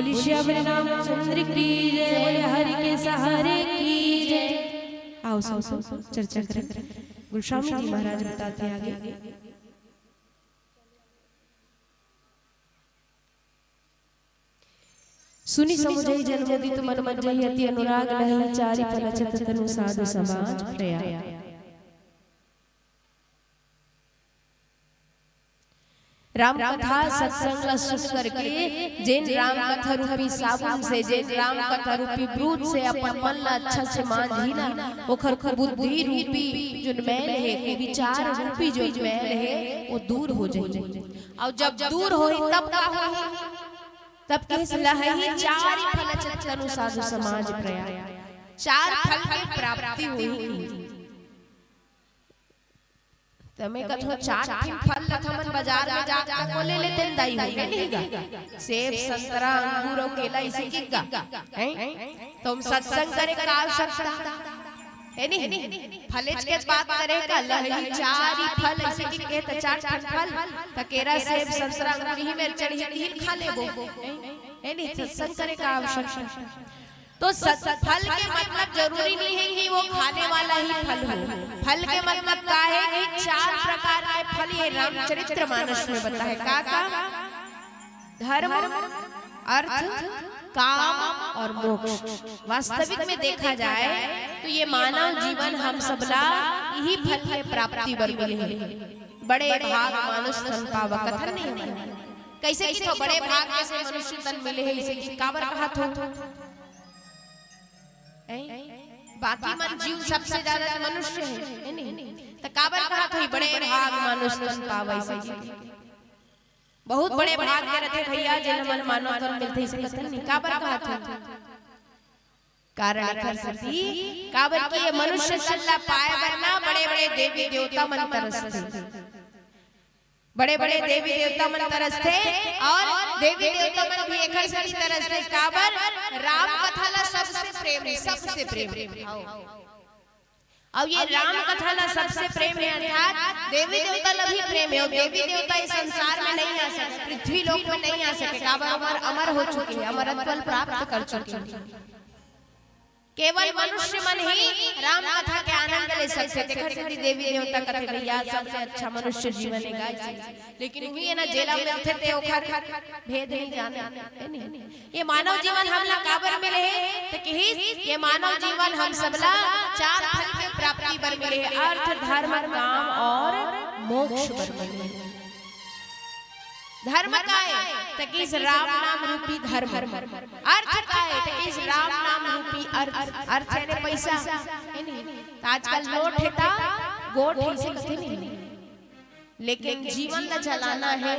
बोलिए श्याम रामचंद्र की जय, बोले हरि के सहारे की जय। आओ सब, सब चर्चा करें। गुरु स्वामी जी महाराज बताते आगे। सुनि समुझइ जन मुदित मन मज्जहि, अति अनुराग लहहि चारि फल अछत तनु साधु समाज प्रयाग। राम कथा सत्संग ला सुन करके जेन राम कथा रूपी साबुन से, जेन राम कथा रूपी ब्रूत से अपन मन ला अच्छा से मांजही ना, ओखर कुबुद्धि रूपी जोन मैल हे, कुविचार रूपी जोन मैल हे, वो दूर हो जाही। अउ जब दूर होही तब का होही? तब कहिस लहही चारि फल अछत तनु साधु समाज प्रयाग, चार फल के प्राप्ति होही। त मैं कथों चार ठिन फल ल हमन बाजार में जाके को ले लेतेन दाई हो, हे नहीं गा? सेब, संतरा, अंगूर अउ केला इसे किगा, हैं? त हम सत्संग करे का आवश्यकता, हे नहीं? फलेच के बात करे का, लहही चारि फल इसे किगे त चार ठन फल, त केरा, सेब, संतरा, अंगूर ही में चढ़ही, तिही ल खा लेबो, हैं? हे नहीं? सत्संग करे का आवश्यकता। तो सत-, फल के मतलब जरूरी नहीं है कि वो खाने वाला ही फल हो। फल के मतलब का है कि चार प्रकार के फल ये रामचरित्र मानस में बताए। का का? धर्म, अर्थ, काम और मोक्ष। वास्तविक में देखा जाए तो ये मानव जीवन हम सबला यही फल के प्राप्ति बर मिले हे। बड़े भाग मानुष तन पावा, कथन नहीं हमारे। कैसे कि तो बड़े भाग के से मनुष्य तन मिले हे, इसे कि काबर कहा थो? हैं? बाकी मन जीव सबसे ज्यादा तो मनुष्य हे, हे नहीं? त काबर कहा थो बड़े भाग मानुष तन पावा, इसे कि बहुत बड़े भाग के रथे भैया, जेन मन मानव तन मिलथे, इसे कथन नहीं। काबर कहा थो? कारण एखर सेती, काबर कि ये मनुष्य तन ला पाए बर ना बड़े-बड़े देवी देवता मन तरसथे, बड़े-बड़े देवी देवता मन तरसथे, और देवी देवता मन भी एखर सेती तरसथे। काबर? राम कथा ला सबसे प्रेम हे, सबसे प्रेम हे। अउ ये राम कथा ला सबसे प्रेम हे, अर्थात देवी देवता ला भी प्रेम हे। अउ देवी देवता इस संसार में नहीं आ सके, पृथ्वी लोक में नहीं आ सके, काबर अमर, अमर हो चुके हे, अमरत्व प्राप्त कर चुके हे। केवल मनुष्य मन ही राम कथा के आनंद ले सकथे। तेखर सेती देवी देवता कथे, भैया, सबसे अच्छा मनुष्य जीवन हे, गाय जी। लेकिन उही हे ना, जेला मिलथे ते ओखर भेद नहीं जाने, हे नहीं? ये मानव जीवन हमला काबर मिले हे? त किहिस, ये मानव जीवन हम सबला चार फल के प्राप्ति बर मिले हे, अर्थ, धर्म, काम और मोक्ष बर मिले हे। धर्म का हे? त किहिस राम नाम रूपी धर्म। अर्थ का हे? त किहिस राम नाम रूपी अर्थ। अर्थ यानी पैसा, हे नहीं? त आजकल नोट हे त गोठ हे, इसे कथे नहीं। लेकिन जीवन ला चलाना हे,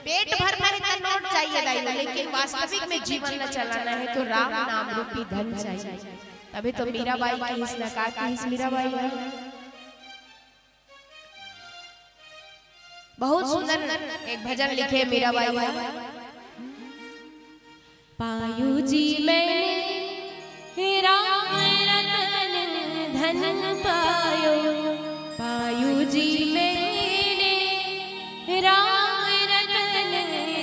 पेट भरना हे त नोट चाहिए दाई, लेकिन वास्तविक में जीवन ला चलाना हे तो राम नाम रूपी धन चाहिए। तभी तो मीराबाई किहिस ना, का किहिस मीराबाई हे? बहुत सुंदर एक भजन लिखे मीराबाई हे। पायो जी मैंने राम रतन धन पायो, पायो जी मैंने राम रतन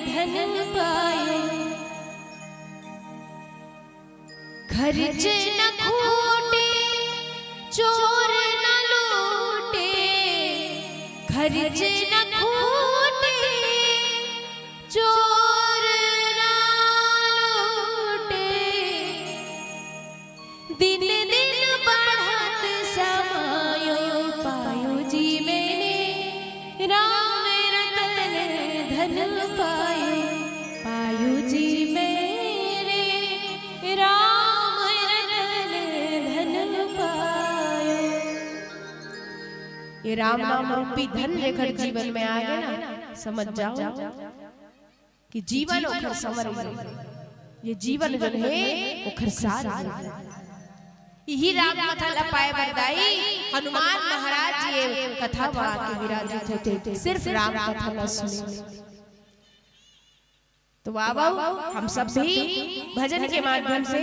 धन पायो। खर्च न खूटे, चोर न लूटे, खर्च न खूटे, चोर ना लूटे। दिन दिन बढ़त समायो, पायो जी मैंने राम रतन धन पायो, पायो जी मैंने राम रतन धन पायो। ये राम नाम रूपी धन जेकर जीवन में आ गए ना, समझ जाओ कि जीवन ओखर संवर गे, ये जीवन जोन हे ओखर सार गे। यही राम कथा ला पाए बर दाई हनुमान महाराज ये कथा मा आके विराजित होथे। सिर्फ राम कथा ला सुने। तो आवव, हम सब भी भजन के माध्यम से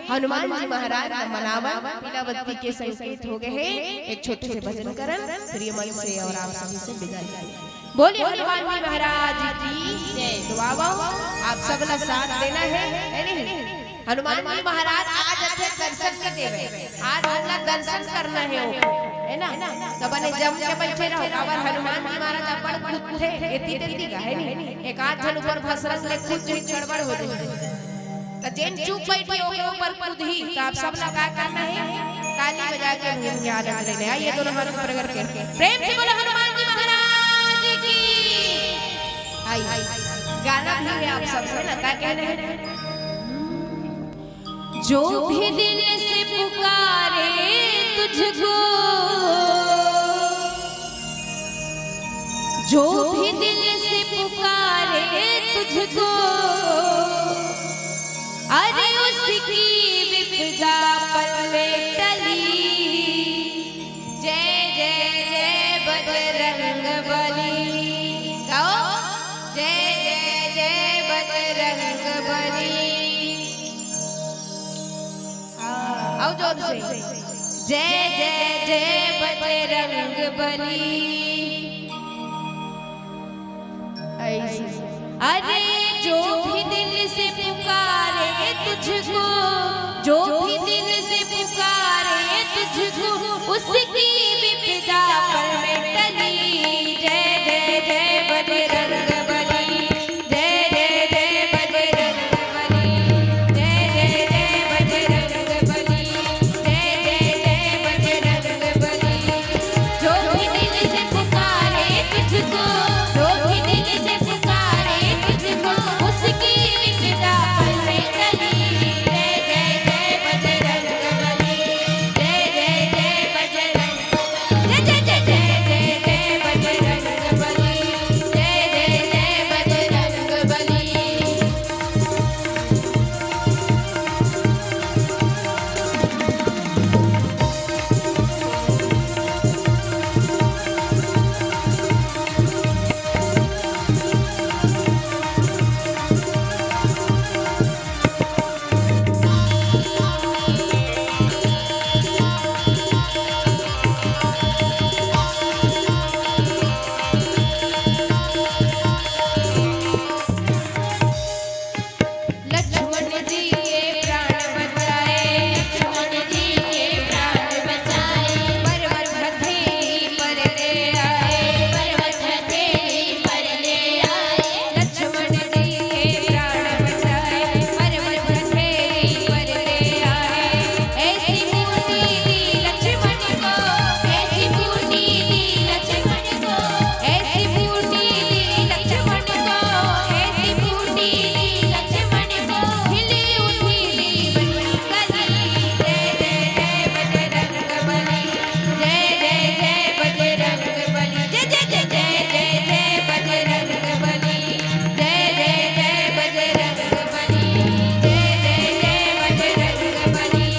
हनुमान जी महाराज ला मनावन। पीला बत्ती के संकेत हो गए हे। एक छोटे से भजन करन, प्रिय मन से, और आप सभी से विदा लेंगे। बोलिए हनुमान जी महाराज की जय। तो आवव, आप सब ला साथ देना है, है नहीं? हनुमान जी महाराज आज आथे दर्शन के देवे, आज हमला दर्शन करना है ओकर, है ना? तो बने जम के बैठे रहो, काबर हनुमान जी महाराज अपन कुदथे, एती तेती का, है नहीं? एक आध झन ऊपर भसरस ले कूद जाही, गड़बड़ हो जाही। तो जेन चुप बैठी ओकरे ऊपर कूदही, तो आप सब ला का करना है? ताली बजा के भजन के आनंद लेना है। आइए दोनों हाथ ऊपर करके प्रेम से बोलो हनुमान जी महाराज की। आई, गाना भी है आप सब में ना, का कहना है? जो भी दिल से पुकारे तुझको, जो भी दिल से पुकारे तुझको, अरे उसकी विपदा पल में टली। जय जय जय बजरंग बली। गाओ, जय जय जय बजरंग बली। हाँ, आओ जोर से। जय जय जय बजरंग बली। ऐसे। अरे जो भी दिल से पुकारे तुझको, जो भी दिल से पुकारे तुझको, उसकी विपदा पल में टली। जय जय जय बजरंग बली, जय जय जय बजरंग बली, जय जय जय बजरंग बली, जय जय जय बजरंग बली। जो भी दिल से पुकारे तुझको, जो भी दिल से पुकारे तुझको, उसकी विपदा पल में टली। जय जय जय बजरंग बली, जय जय जय बजरंग बली, जय जय जय जय जय जय बजरंग बली, जय जय जय बजरंग बली। लक्ष्मण जी के प्राण बचाए, लक्ष्मण जी के प्राण बचाए, पर्वत हथेली पर ले आए, पर्वत हथेली पर ले आए। लक्ष्मण जी के प्राण बचाए, पर्वत हथेली पर ले आए। ऐसी मूर्ति दी लक्ष्मण को, ऐसी मूर्ति दी लक्ष्मण को, ऐसी मूर्ति दी लक्ष्मण को, ऐसी मूर्ति दी लक्ष्मण को, खिली उठी जीवन की कली। जय जय जय बजरंग बली, जय जय जय बजरंग बली, जय जय जय जय जय जय बजरंग बली, जय जय जय बजरंग बली, जय जय जय बजरंग बली,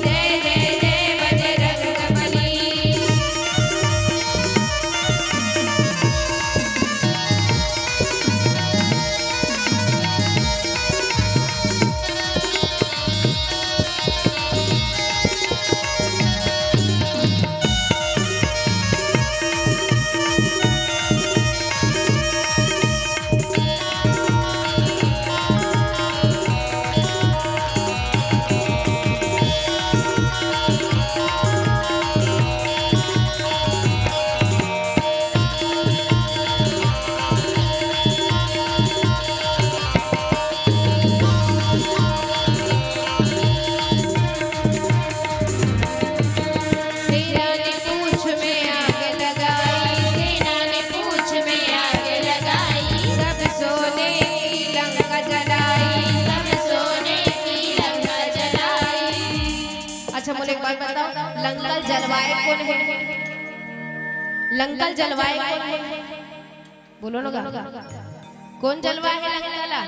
जय जय जय बजरंग बली। सेना ने पूंछ में आग लगाई, सेना ने पूंछ में आग लगाई, सब सोने की लंका जलाई, सब सोने की लंका जलाई। अच्छा, मोला एक बात बताओ, लंका ल जलवाए कोन हे? लंका ल जलवाए कोन हे? बोलो ना गा। कोन जलवाए हे लंका ला?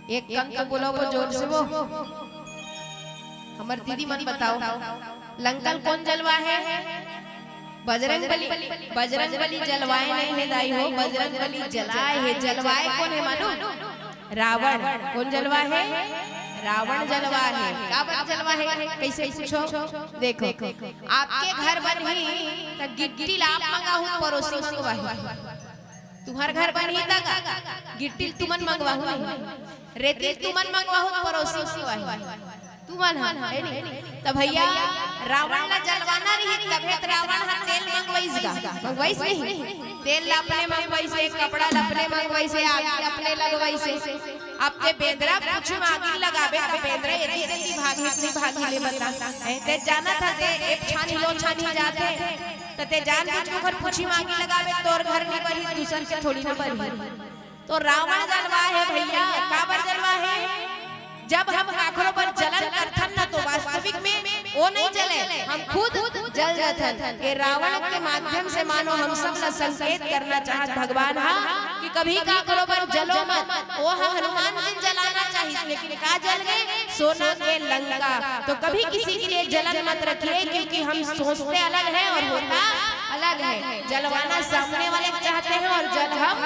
एक कन तो बोलो वो जोर से वो। हमर दीदी मन बताओ, लंका ल कोन जलवाए हे? बजरंग बली। बजरंग बली जलवाए नहीं हे दाई हो, बजरंग बली जलाए हे। जलवाए कोन हे मालूम? रावण। कोन जलवा हे? रावण जलवा हे। काबर जलवा हे? कइसे पूछो? देखो, आपके घर बनही त गिट्टी ल आप मंगाहू, परोसी मंगवाही। तुम्हर घर बनही त का गिट्टी ल तुमन मंगवाहू नहीं, रेती ल तुमन मंगवाहू, परोसी मंगवाही। तुमन ह, हे नहीं? त भइया, रावण ला जलवाना रही, तभे त रावण ह तेल मंगवाइस गा, मंगवाइस नहीं? तेल ला अपने मंगवाइस हे, कपड़ा ला अपने मंगवाइस हे, आगी अपने लगवाइस हे। अब ते बेंदरा पूछी म आगी लगाबे, त बेंदरा एती तेती भागी, एती भागी ले बता। ए, ते जानत ह, ते एक छानी लो छानी जाथे, त ते जान बूझ के ओखर पूछी म आगी लगाबे, तोर घर नहीं बरही, दूसर के थोड़ी ना बरही। तो रावण जलवा हे भइया, काबर जलवा हे? जब हम काखरो बर जलन करथन न, तो वास्तविक में वो नहीं जले, हम खुद जल जाथन। ये रावण के माध्यम से मानो हम सब ला संकेत करना चाहत भगवान हा कि कभी काखरो बर जलो मत। वो ह हनुमान जी जलाना चाहिए, लेकिन का जल गए? सोना के लंका। तो कभी किसी के लिए जलन मत रखिए, क्योंकि हम सोचते अलग है और होता अलग है। जलवाना सामने वाले को चाहते हैं और जल हम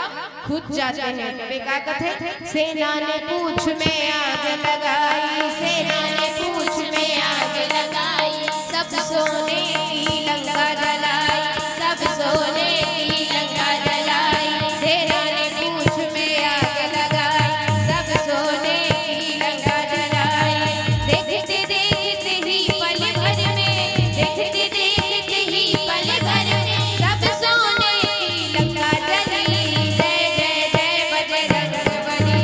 खुद जाते हैं। तबे का कथे? सेना ने पूछ में आग लगाई, सेना ने पूछ में आग लगाई, सब सोने की लंका जलाई, सब सोने की लंका जलाई। सेना ने पूछ में आग लगाई, सब सोने की लंका जलाई। देखते देखते ही पल भर में, देखते देखते ही पल भर में, सब सोने की लंका जली। जय जय जय बजरंग बली,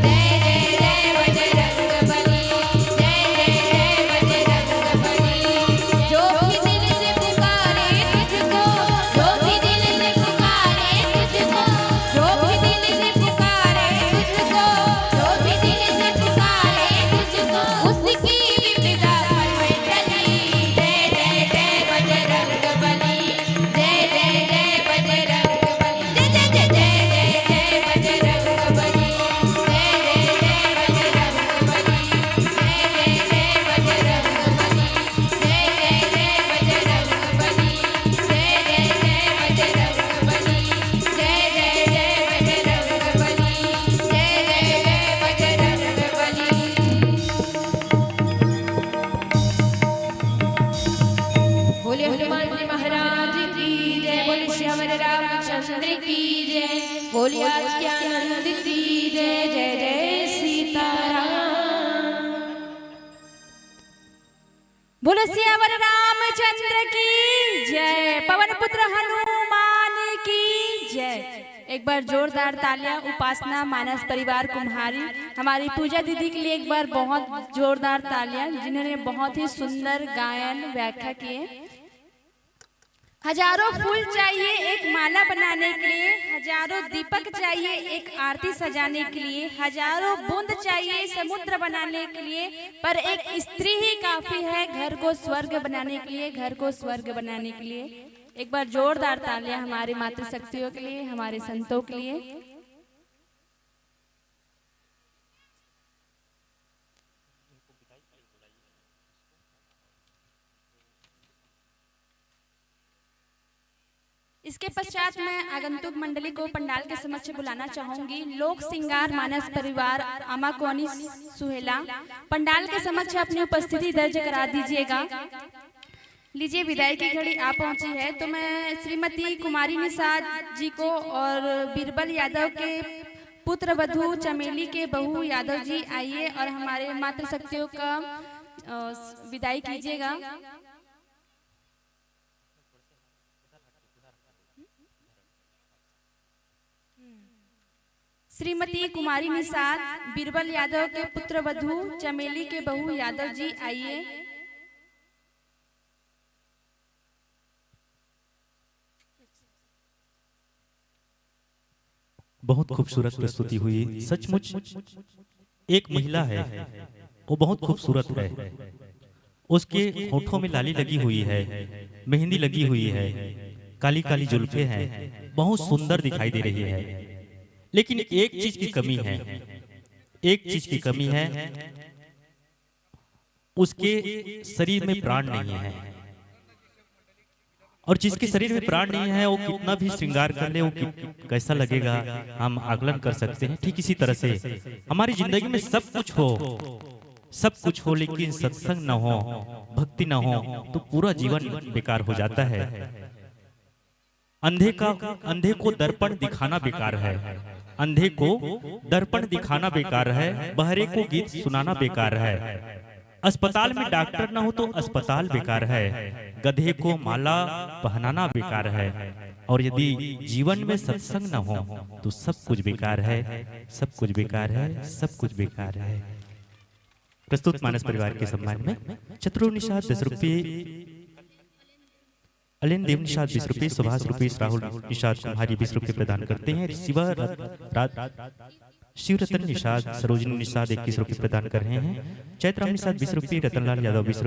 जय जय जय बजरंग बली, जय जय जय बजरंग बली। जो भी दिल से पुकारे तुझको, जो भी दिल से पुकारे तुझको, जो भी दिल से पुकारे तुझको, जो भी दिल से पुकारे तुझको, उसकी विपदा पल में टली। जय जय जय बजरंग बली, जय जय जय बजरंग बली, जय जय जय जय जय बजरंग बली, जय जय जय बजरंग बली, जय जय जय बजरंग बली, जय जय जय बजरंग बली, जय जय जय बजरंग बली, जय जय जय बजरंग बली, जय जय जय बजरंग बली। बोले हनुमान जी महाराज की जय, बोले श्यावर रामचंद्र की जय, बोले आज के आनंद की जय, जय जय सीताराम। बोलो सियावर रामचंद्र की जय, पवन पुत्र हनुमान की जय। एक बार जोरदार तालियां उपासना मानस परिवार कुम्हारी, हमारी पूजा दीदी के लिए एक बार बहुत जोरदार तालियां, जिन्होंने बहुत ही सुंदर गायन व्याख्या किए। हजारों फूल चाहिए एक माला बनाने के लिए, हजारों दीपक चाहिए एक आरती सजाने के लिए, हजारों बूंद चाहिए समुद्र बनाने के लिए, पर एक स्त्री ही काफी है घर को स्वर्ग बनाने के लिए, घर को स्वर्ग बनाने के लिए। एक बार जोरदार तालियां हमारी मातृशक्तियों के लिए, हमारे संतों के लिए। इसके पश्चात मैं आगंतुक मंडली को पंडाल के समक्ष बुलाना चाहूंगी। लोक सिंगार मानस परिवार आमाकोनी सुहेला पंडाल के समक्ष अपनी उपस्थिति दर्ज करा दीजिएगा। लीजिए, विदाई की घड़ी आ पहुंची है, तो मैं श्रीमती कुमारी निषाद जी को और बीरबल यादव के पुत्र वधु चमेली के बहू यादव जी आइए और हमारे मातृशक्तियों का, अ, विदाई कीजिएगा। श्रीमती कुमारी निषाद, बीरबल यादव के पुत्र वधु चमेली के बहू यादव जी आइए। बहुत खूबसूरत प्रस्तुति हुई सचमुच। एक महिला है, वो बहुत खूबसूरत है। उसके होठों में लाली लगी हुई है, मेहंदी लगी हुई है, काली काली जुल्फे हैं, बहुत सुंदर दिखाई दे रही है। लेकिन एक चीज की कमी है, एक चीज की कमी है, उसके शरीर में प्राण नहीं है। और जिसके शरीर में प्राण नहीं है, वो कितना भी श्रृंगार कर ले, वो कि-, कैसा लगेगा, हम आकलन कर सकते हैं। ठीक इसी तरह से हमारी जिंदगी में सब कुछ हो, सब कुछ हो, लेकिन सत्संग न हो, भक्ति न हो, तो पूरा जीवन बेकार हो जाता है। अंधे का, अंधे को दर्पण दिखाना बेकार है, अंधे को दर्पण दिखाना बेकार है, बहरे को गीत सुनाना बेकार है। अस्पताल में डॉक्टर ना हो तो अस्पताल बेकार है, गधे को माला पहनाना बेकार है, और यदि जीवन में सत्संग ना हो तो सब कुछ बेकार है, सब कुछ बेकार है, सब कुछ बेकार है। प्रस्तुत मानस परिवार के सम्मान में चतुर निषाद दस रुपये, अलिन देव निषाद बीस रुपये, सुभाष रुपेश, राहुल निषाद कुम्हारी बीस रुपये प्रदान करते हैं। शिवा रत-, रात, शिव रतन निषाद, सरोजिनी निषाद इक्कीस रुपये प्रदान कर रहे हैं। चैतराम निषाद बीस रुपये, रतनलाल यादव बीस रुपये,